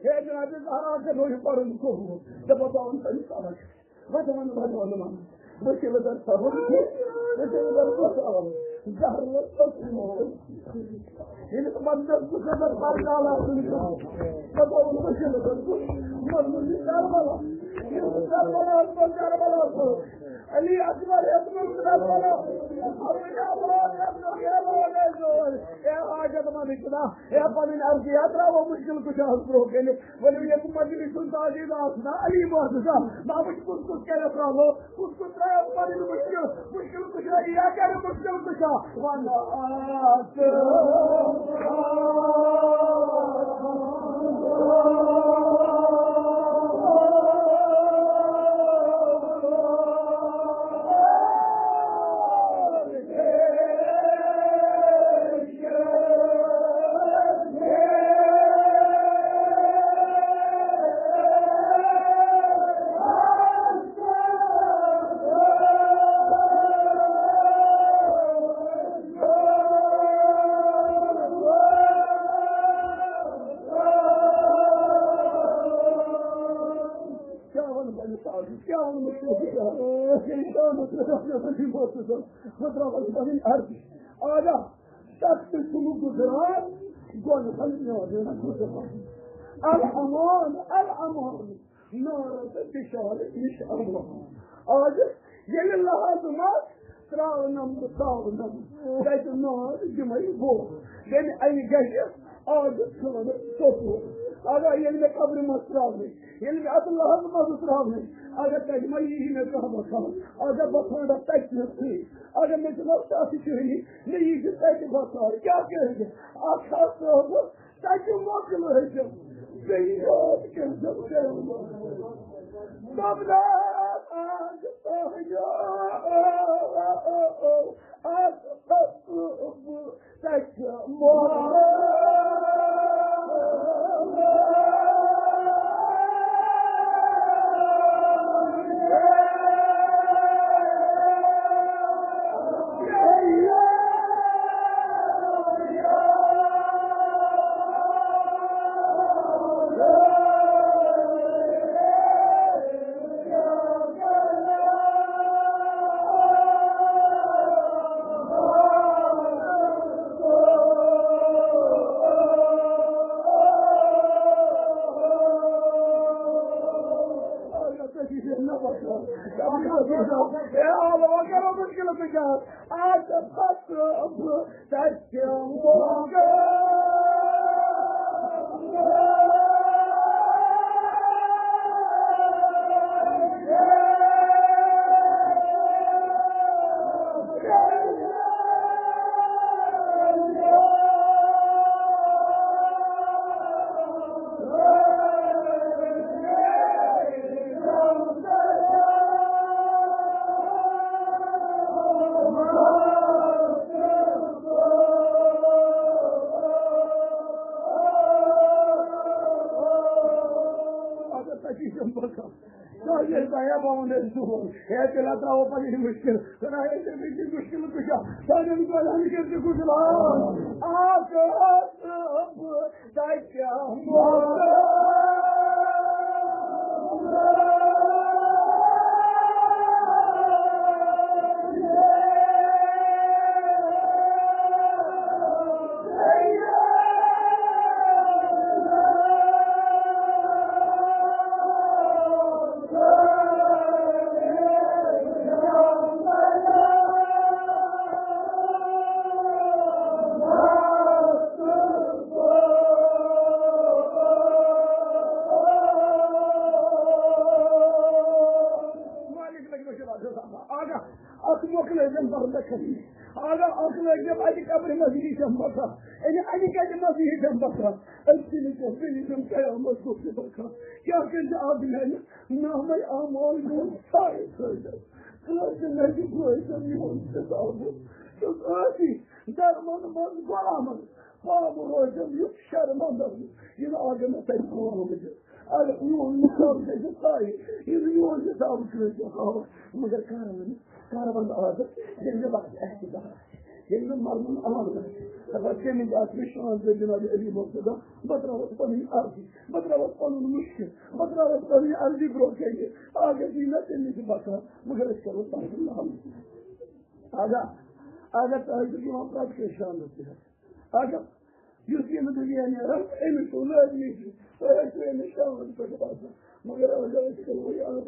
ہے جناب، زہرا، ژےٚ گوٚو یہِ پَرُن قبوٗل۔ دَپان، بہٕ وَنہٕ تٔمِس اَلگ۔ بہٕ تہِ وَنہٕ، بہٕ تہِ وَنہٕ، وَنہٕ۔ وسیلہٕ در صٲبُن، وسیلہٕ در صٲبُن۔ زہر لوٚگ تٔمۍ۔ ییٚلہِ بہٕ پَتہٕ چھَس بہٕ چھَس پَتہٕ کالہٕ آسان۔ دَپان، وسیلہٕ در صٲب، وَنہٕ یہِ کربلا۔ یہِ کربلا، کربلا۔ علی اکبر یتھ منٛز خدا تعالیٰ، اے حاجت مند خدا، اے پنٕنۍ عرضی، اے ترٛاوو مُشکِل کُشاہس برٛونٛہہ کنہِ، ؤلِو ییٚتہِ مجلس ہُنٛد تعزیز آسہِ نا علی محسوس، بابا کُس کُس کرِ پرٛالو، کُس کُس ترٛایو پنٕنۍ مُشکِل، مُشکِل کُشا، یا کرِ مُشکِل کُشا، ون کیٛاہ وَنہٕ بہٕ أمِس آز؟ کیٛاہ وَنہٕ بہٕ أمِس؟ ییٚلہِ شامَس رٲژ گژھان چھِ، بہٕ اوسُس دَپان، بہٕ ترٛاوَس پَنٕنۍ عرضی۔ آ، سخت چھُنہٕ گُزران، گۄڈٕ چھَنہٕ میون گُزران۔ الامان، الامان، نارٕ تہٕ بِشارٕ نِش امان۔ آز ییٚلہِ لحاظ منٛز ترٛاونَم بہٕ، ترٛاونَم، تَتہِ نار دِمَے بہٕ۔ تَمہِ اَنہِ گژھِ آز ژھانٛڈٕ سکوٗن۔ اگر ییٚلہِ مےٚ قبرِ منٛز ترٛاونٕے، ییٚلہِ مےٚ اَتھ لحظ منٛز ترٛاونٕے، اگر تَتہِ ما یی مےٚ کانٛہہ بکار، اگر بہٕ ژھانٛڈَکھ تَتہِ نَسٕے، اگر مےٚ دِمَکھ تَتھ جٲنی، مےٚ یی زِ تَتہِ بکار۔ کیٛاہ کٔرِتھ؟ اَکھ ہَتھ صٲبہٕ تَتہِ مۄکلٲیِتھ، بیٚیہِ یاد کٔرۍزیو پیغمبر۔ قبلہ آز تۄہہِ آز تَتہِ مۄکلٲیِتھ۔ اے، آ، بابا، کرو مُشکِل تہٕ کیٛاہ؟ آ، ژےٚ پتہٕ بہٕ تَتہِ موقعہٕ۔ اگر تۄہہِ چھُ یِم باسان، تۄہہِ ییٚلہِ تۄہہِ باوُن ٲسۍ دُہُر، ہے، تیٚلہِ ہا ترٛاوو پَنٕنۍ مُشکِل۔ خۄدایا، ژےٚ گٔے مُشکِل کُشا، سانٮ۪ن کورٮ۪ن کٔرۍ ژٕ گُزران۔ اَکھ ٲس بہٕ تَتہِ مالک لگہِ مےٚ چھُ راتس آسان۔ آگاہ، اَتھ مۄکلٲیزٮ۪م برداشت۔ آگاہ، اَتھ لٲگزٮ۪م اَتہِ قبرِ منٛز ییٖزٮ۪م بکا۔ یعنی اَتہِ کَتہِ منٛز ییٖزٮ۪م بکا؟ أتھی نہٕ کینٛہہ، بیٚیہِ ییٖزٮ۪م قیامت دۄہ تہِ بکا۔ کیٛاہ کٔرۍ زِ اَتھ میٛانہِ نامَے اعمال میون سارے تھٲوزٮ۪م۔ کٲنٛسہِ نَتہِ بٲیزٮ۪م میون کِتابہٕ۔ تہٕ کٲنٛسی درمَن منٛز غلامَن پاو روزٮ۪م یُتھ شرمندٕ۔ یہِ نہٕ اگر مےٚ تَتہِ کٲم گژھِ۔ اگر میون حساب گژھِ طے، ییٚلہِ میون حساب کٲنٛسہِ ہاوان، مگر کر وۄنۍ، کر وۄنۍ عادت، ییٚلہِ مےٚ باسہِ احتِجاج آسہِ، ییٚلہِ مےٚ مَرُن آمُت آسہِ، دَپان، تَمہِ وِزِ آسہِ مےٚ شان زِ جناب علی مرتضیٰ، بہٕ ترٛاوَس پَنٕنۍ عرضی، بہٕ ترٛاوَس پَنُن مُشکِل، بہٕ ترٛاوَس پَنٕنۍ عرضی برٛونٛہہ کَنہِ، اگر یی نہ تَمہِ وِزِ بَکار، مگر أسۍ کَرو تَتھ لَحاظ۔ اگر، اگر تۄہہِ چھُ یِوان پرٛٮ۪تھ کٲنٛسہِ شانَس پٮ۪ٹھ، اگر یُس ییٚمہِ دُنیا نیران، أمِس چھُ لٲزمی چھُ، تۄہہِ آسِوٕ أمِس شانَس پٮ۪ٹھ باسان۔ مگر اگر أسۍ کَرو یہِ عرض،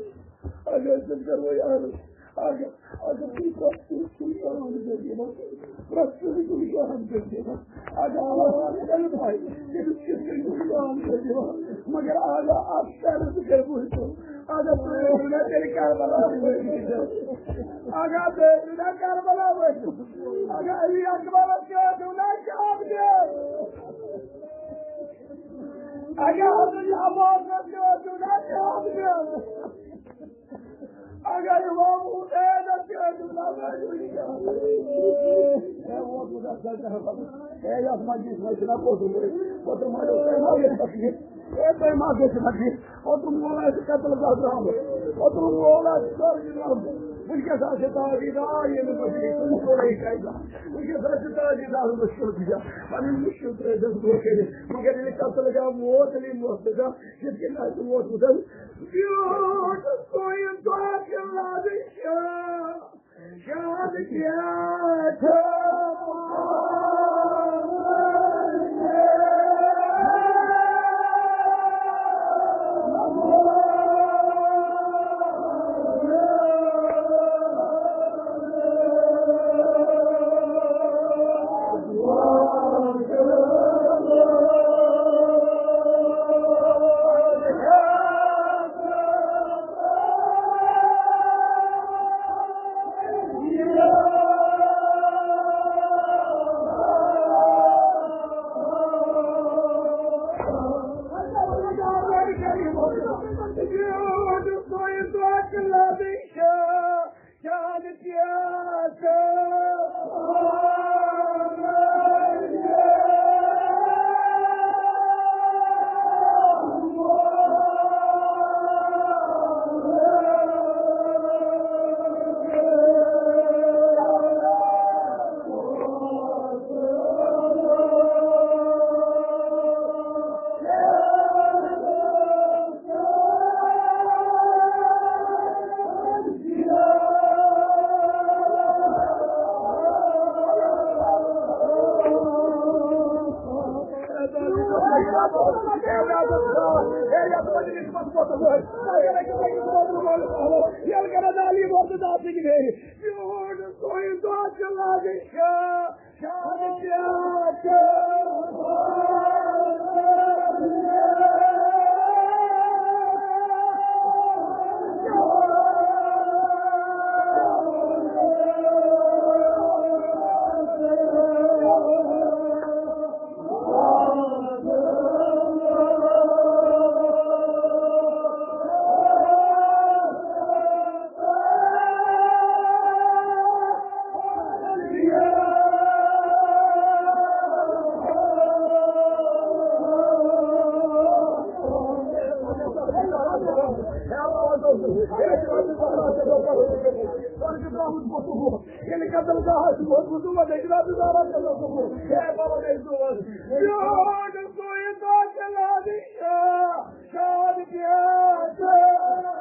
اگر أسۍ کَرو یہِ عرض، اگر، اگر تُہۍ پرٛٮ۪تھ کُنہِ گُناہَن پٮ۪ٹھ یِوان، پرٛٮ۪تھ کُنہِ گُناہَن پٮ۪ٹھ یِوان، اگر اللہ تعالیٰ تٔمِس کِتھ کٔنۍ گُناہَن پٮ۪ٹھ یِوان، مگر اگر اَتھ شرط تہِ کٔرِو حُکُم، اگر تُہۍ ٲسِو نا تیٚلہِ کربلا وٲتِو، اگر تُہۍ ٲسِو نا کربلا وٲتِو، اگر علی اکبرس تہِ ٲسِو نا شہادت دِنۍ، اگر حضرت عباسس تہِ ٲسِو نا شہادت دِنۍ۔ اگر امام حسین اتھ جایہِ چھُ لگان، ہے، ووتمُت اتھ جایہِ چھُ لگان۔ ہے، یتھ مسجدس منٛز چھُنہ پوٚتُس، پوٚتُس ما چھُو تۄہہِ ما گژھِ تکلیف؟ ہے، تۄہہِ ما گژھِ تکلیف؟ پوٚتُس مول آسہِ قتل گاہ درٛامُت، پوٚتُس مول آسہِ سورُے درٛامُت۔ وٕنکیٚس آسہِ تاجی دار ییٚمہِ مسجدِ، تٔمِس سورُے کَرِ گاہ۔ وٕنکیٚس آسہِ تاجی دار مُشکِل بِچار، پنٕنۍ مُشکِل ترٲوِتھ دۄہ کٔرِتھ۔ مگر ییٚلہِ قتل گاہ ووت، ییٚلہِ یہِ موت گژھِ، یِتھ کٔنۍ آسہِ ووتمُت، بیوٗٹھ سُے دۄہ تہِ لَبہِ شاہ، شاد پٮ۪ٹھ۔ ییٚلہِ قتل گاہ آسہِ ووتمُت، وۄنۍ گژھِ راتھ زارا قتل گوٚمُت۔ ہے بابا، گژھِ دود۔ یور سُے دۄہ چلاوِ شاہ، شاد پٮ۪ٹھ۔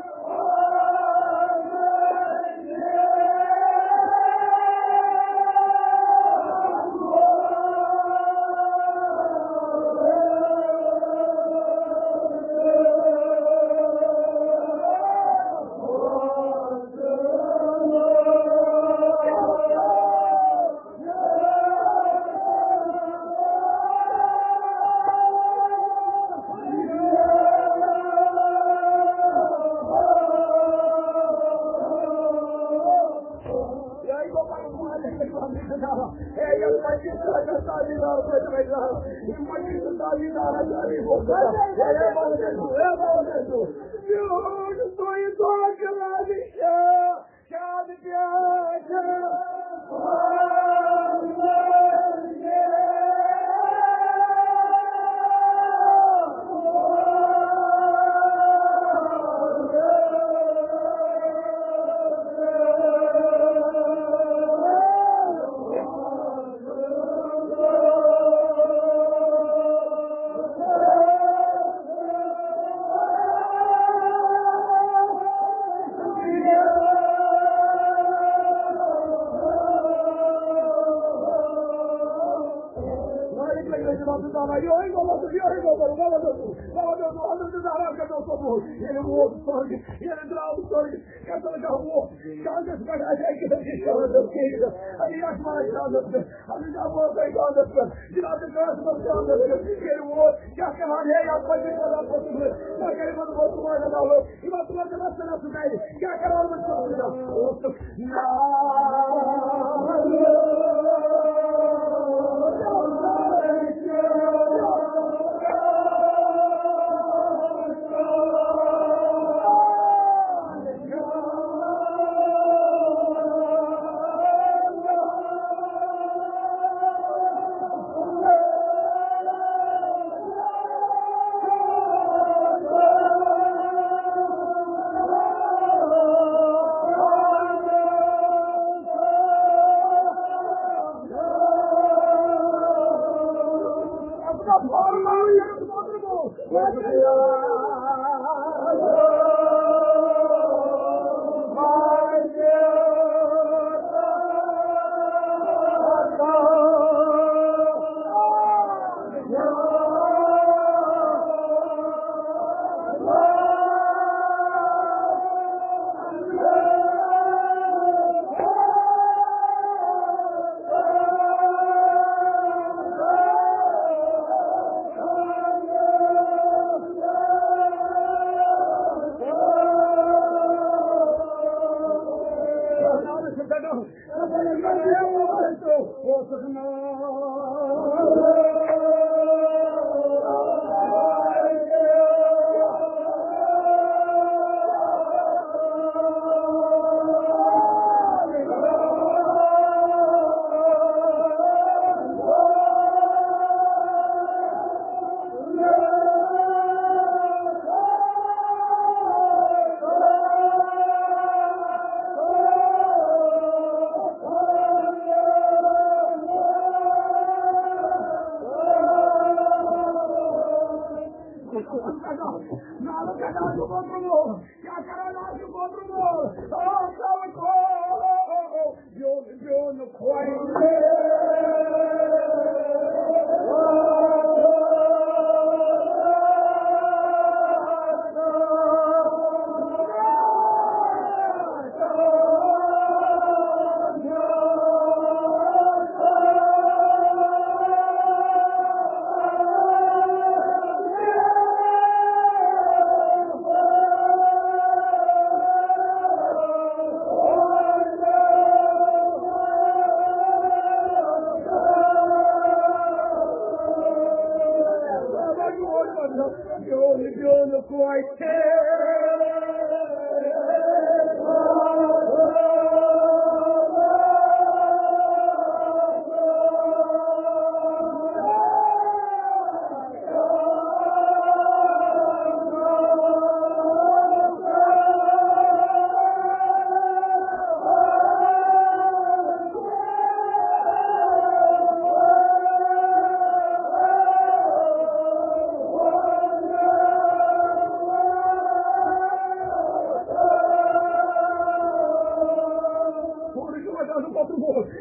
یِہوٚے گوٚمُت، یِہوٚے گوٚمُت، غلط اوسُس، غلط اوسُس، حضرت زہرا کَتہِ اوس سوٚمُت؟ ییٚلہِ ووت سۄرگہٕ، ییٚلہِ درٛاو سۄرگہٕ، کیٛاہ تَلہٕ کانٛہہ ووت؟ شانٛدَس پٮ۪ٹھ آسہِ اَکہِ لَٹہِ شانٛدَس کِہیٖنۍ نہٕ۔ اَدٕ یَتھ ما آسہِ شانٛدَس پٮ۪ٹھ؟ اَدٕ یَتھ ما آسہِ شانٛدَس پٮ۪ٹھ؟ جِناب، کٲنٛسہِ منٛز شانٛدَس پٮ۪ٹھ ییٚلہِ ووت، کیٛاہ کَران ہے؟ یَتھ پَتہٕ چھِ کران پوٚتُس نہٕ۔ مگر یِمَن ووت، یِمَن ووت، یِمَن تُلَن تِمَن سَنَس سُہ گَرِ۔ کیٛاہ کَران وۄنۍ ژٕ؟ اوسُکھ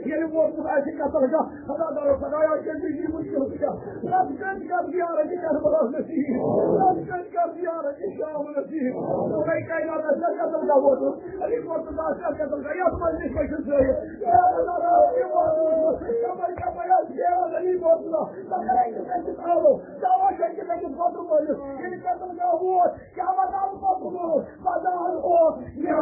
ییٚلہِ ووتمُت آسہِ قتل گاہ، خدا دارو خدایا، کٔرۍ زِ یہِ مُشکِل کُشا۔ رب کٔرۍ کر زیارت کربلا نصیب۔ رب کٔرۍ کر زیارت شام نصیب۔ خداے کائنات آسہِ قتل گاہ ووتمُت۔ علی مرتضیٰ آسہِ قتل گاہ۔ یَتھ منٛز نِش پٔکِو ترٛٲیِتھ۔ یا اللہ، یہِ ووتمُت۔ کمر کمر آسہِ شیرا علی مرتضیٰ۔ مگر أکِس أکِس آلو۔ دعوا چھُ أکِس أکِس ووتمُت۔ ییٚلہِ قتل گاہ ووت، کیٛاہ بدل پوٚکمُت؟ بدل اوس یہِ۔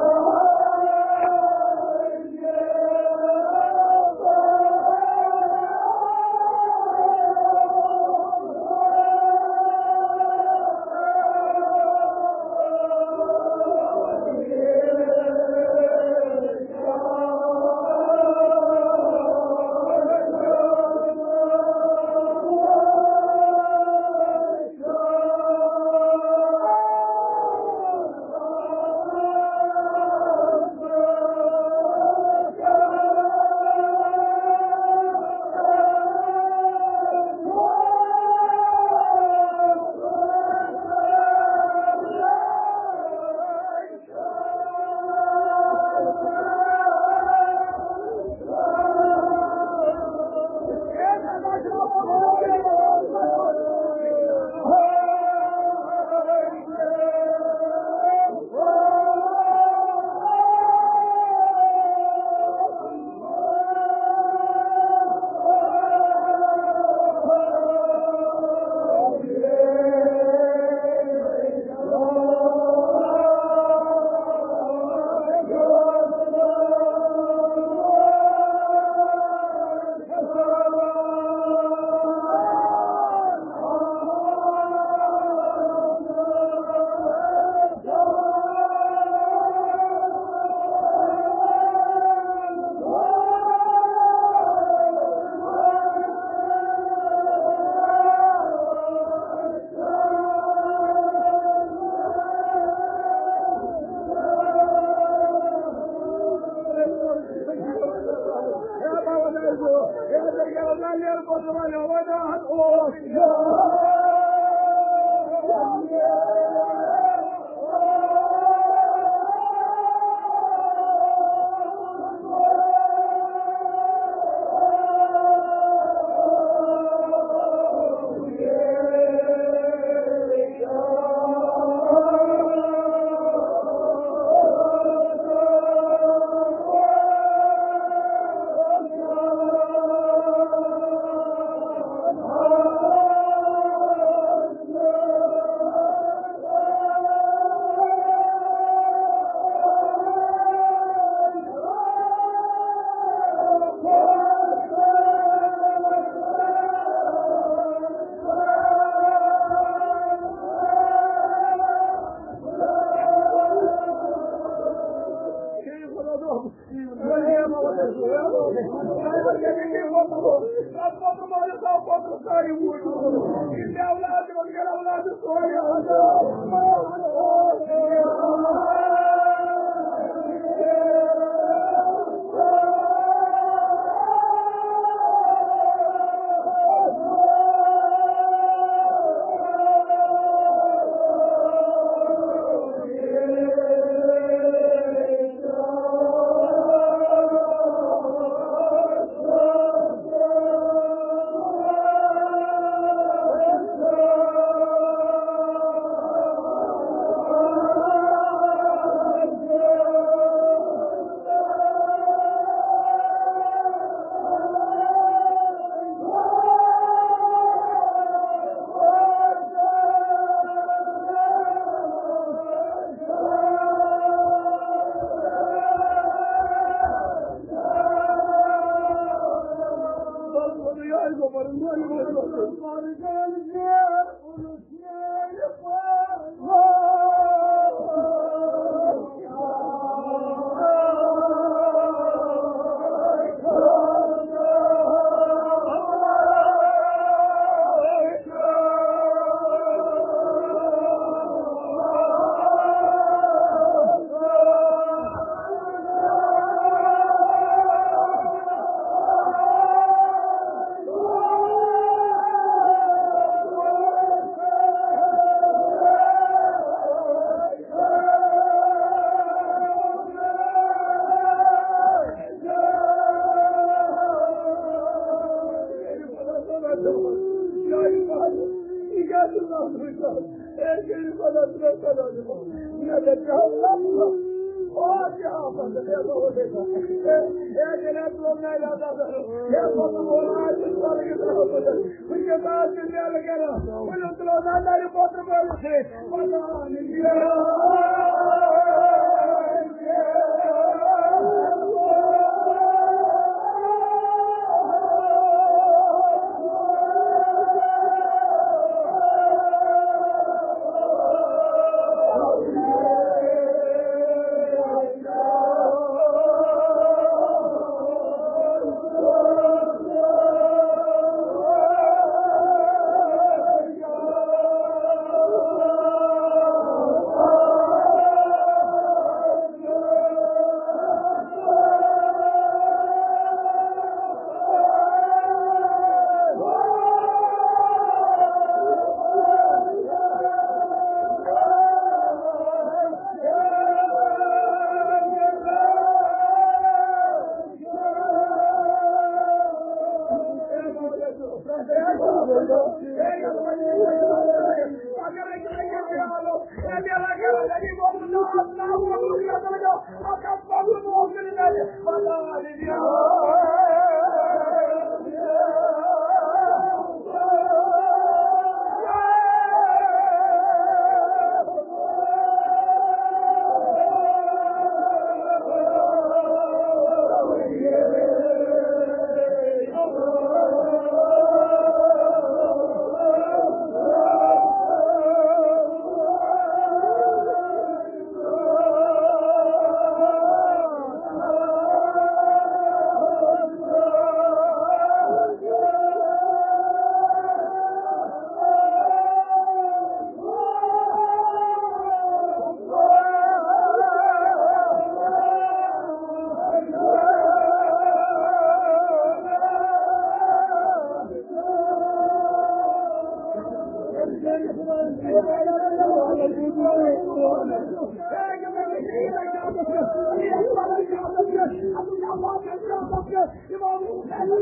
امام حسین۔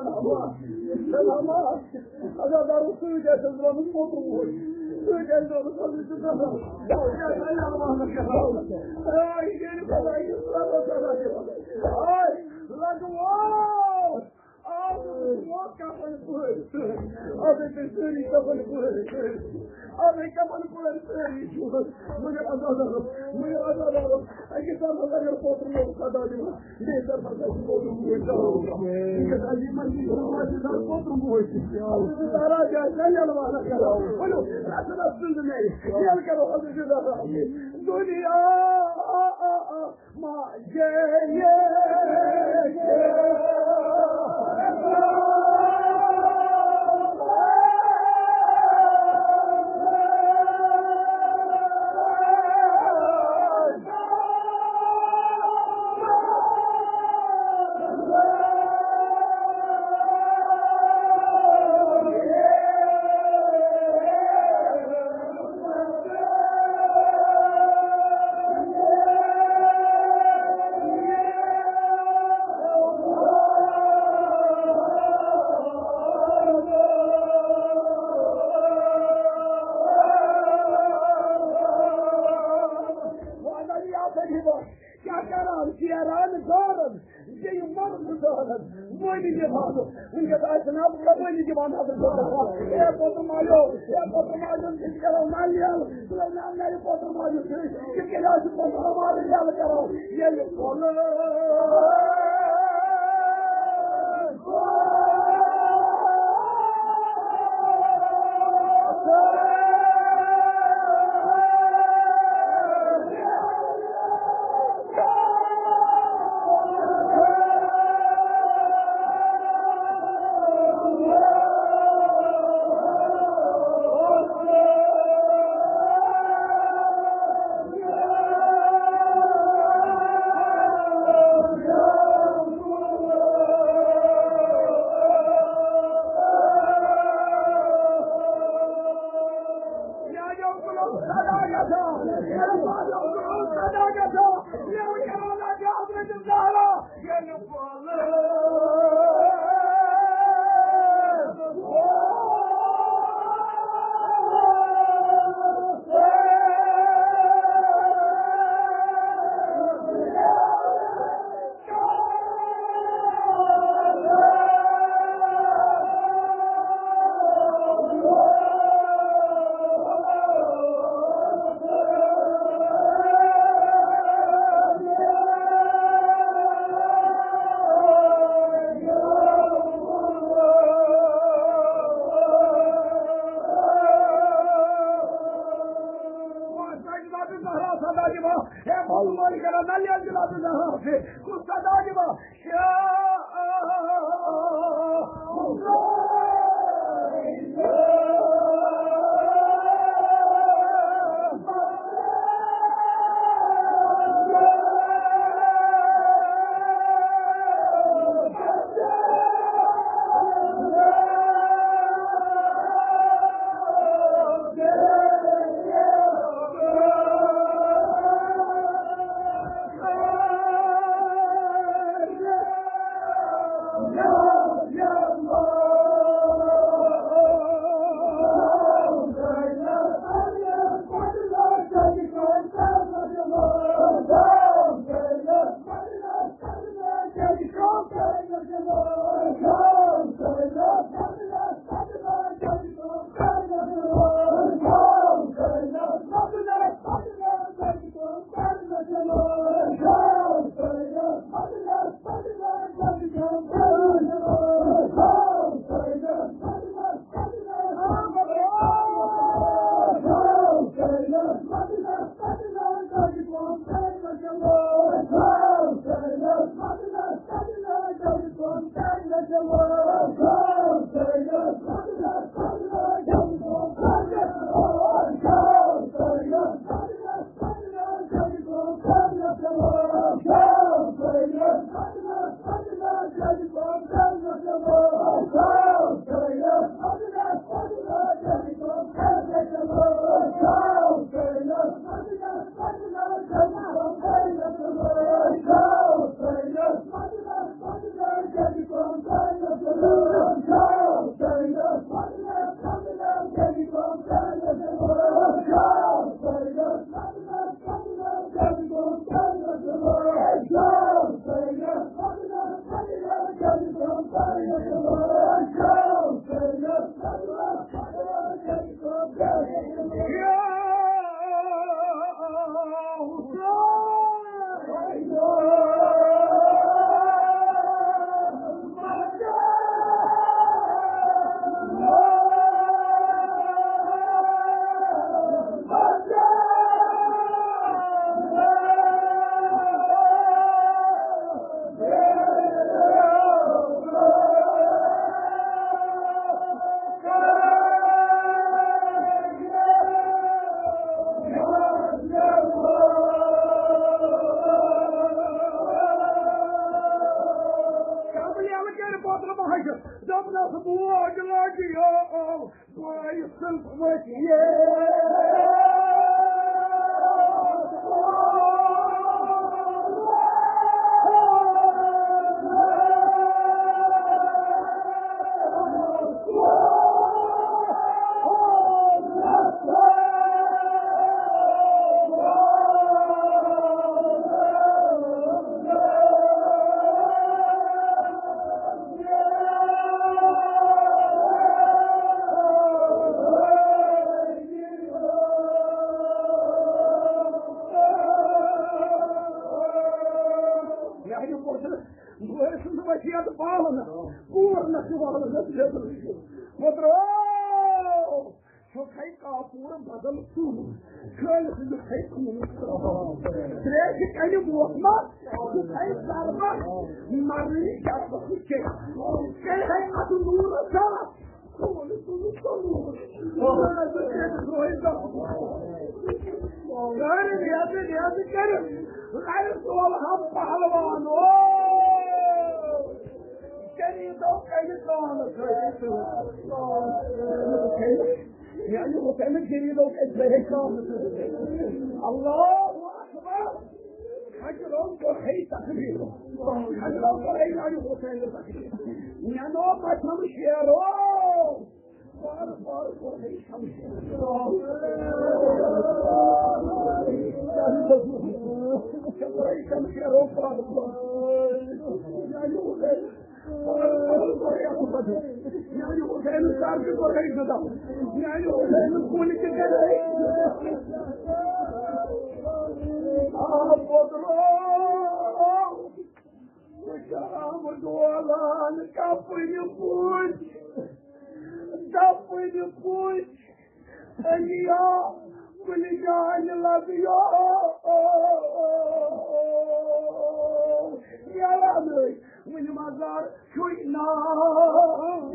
سلامات۔ عزادارو، سۭتۍ آسٮ۪س درٛامٕژ پوتُر موج۔ سۭتۍ آسہِ درٛامٕژ حضرت زہرا۔ آے، ییٚلہِ خۄداے یہِ سَزا، سَزا دِوان۔ آے، لَگوو۔ آز ووت کفن پٲرۍ۔ آز ٲسۍ سٲری کفن پٲرۍ۔ آز ٲسۍ کفن پٲرۍ سٲری۔ مگر عزادارو، مگر عزادارو، أکِس طرفس اگر پوتُر موج سزا دِوان، بیٚیِس طرفس آسہِ پوتُر موج سزا دِوان۔ یہِ گژھِ اَسہِ یِمن تہِ یِوان، اَسہِ چھِ زن پوتُر موج تہِ۔ سارا جاے چھا یلہٕ وانا کران؟ ؤلِو، رَٹھ رَٹھ سٕنٛز مےٚ یہِ۔ ییٚلہِ کرو حضرت زہرا۔ دُنیا، آ، آ، آ۔ کیٛاہ کران؟ شیران زورن، بیٚیہِ مرد زورن، مٔنٛزۍ دِوان۔ وٕنکیٚس آسہِ نا کمٲنی دِوان حضرت صٲبَس۔ اے پوتُر مالیو، اے پوتُر مالیو، ژٕ تہِ کرو نا لیل، ژٕ لَگ نا میٛانہِ پوتُر مالیو سۭتۍ۔ یہِ کیٛاہ آسہِ پوتُر مالیو لیل کرو؟ ییٚلہِ پوتُر بوج لگیو بٲے سٕنٛز ؤتھۍ۔ میانہِ پوترٕ، بٲے سٕنٛز وصیت پالنہٕ، کوٗر نہ چھِ والنَس بیترِ۔ پوترو، سُہ تھایہِ کاپوٗر بدل سُہ، خٲلِص سُنٛد تھایہِ خوٗن۔ ترٛیشہِ کنہِ موسمہ، سُہ تھایہِ سربت، مرنہٕ نِش شربت سُہ چیٚیہِ۔ تیٚلہِ تھایہِ اَتھ نوٗرس زال۔ کٔرِتھ ریزٕ ریزٕ کٔرِتھ، لَرِ سول ہا پہلوان، او! شریٖدو کَنہِ کانہٕ کٔرِتھ۔ یعنی حسین شریٖدو کَنہِ کانہٕ کٔرِتھ۔ اللہ اکبر۔ حجرو کوٚر ہے تقریر۔ حجرو کوٚر ہے یعنی حسین تقریر۔ مےٚ نو پَتھَم شیرو۔ بار بار کوٚر ہے شمشیر۔ کوٚر ہے شمشیرو بار بار۔ یعنی حسین، بار بار کوٚر ہے اَتھ بدل۔ یعنی حسین سر تہِ کوٚر ہے غضب۔ یعنی حسین کُلۍ تہِ کٔرۍ ہے۔ آ، پوترو۔ شراب ڈولان کپٕنۍ پوٗتۍ، کپٕنۍ پوٗتۍ، أنِیا کُنہِ جانہِ لبیو۔ یلہٕ نٔے وُنہِ مزار چھُے ناو۔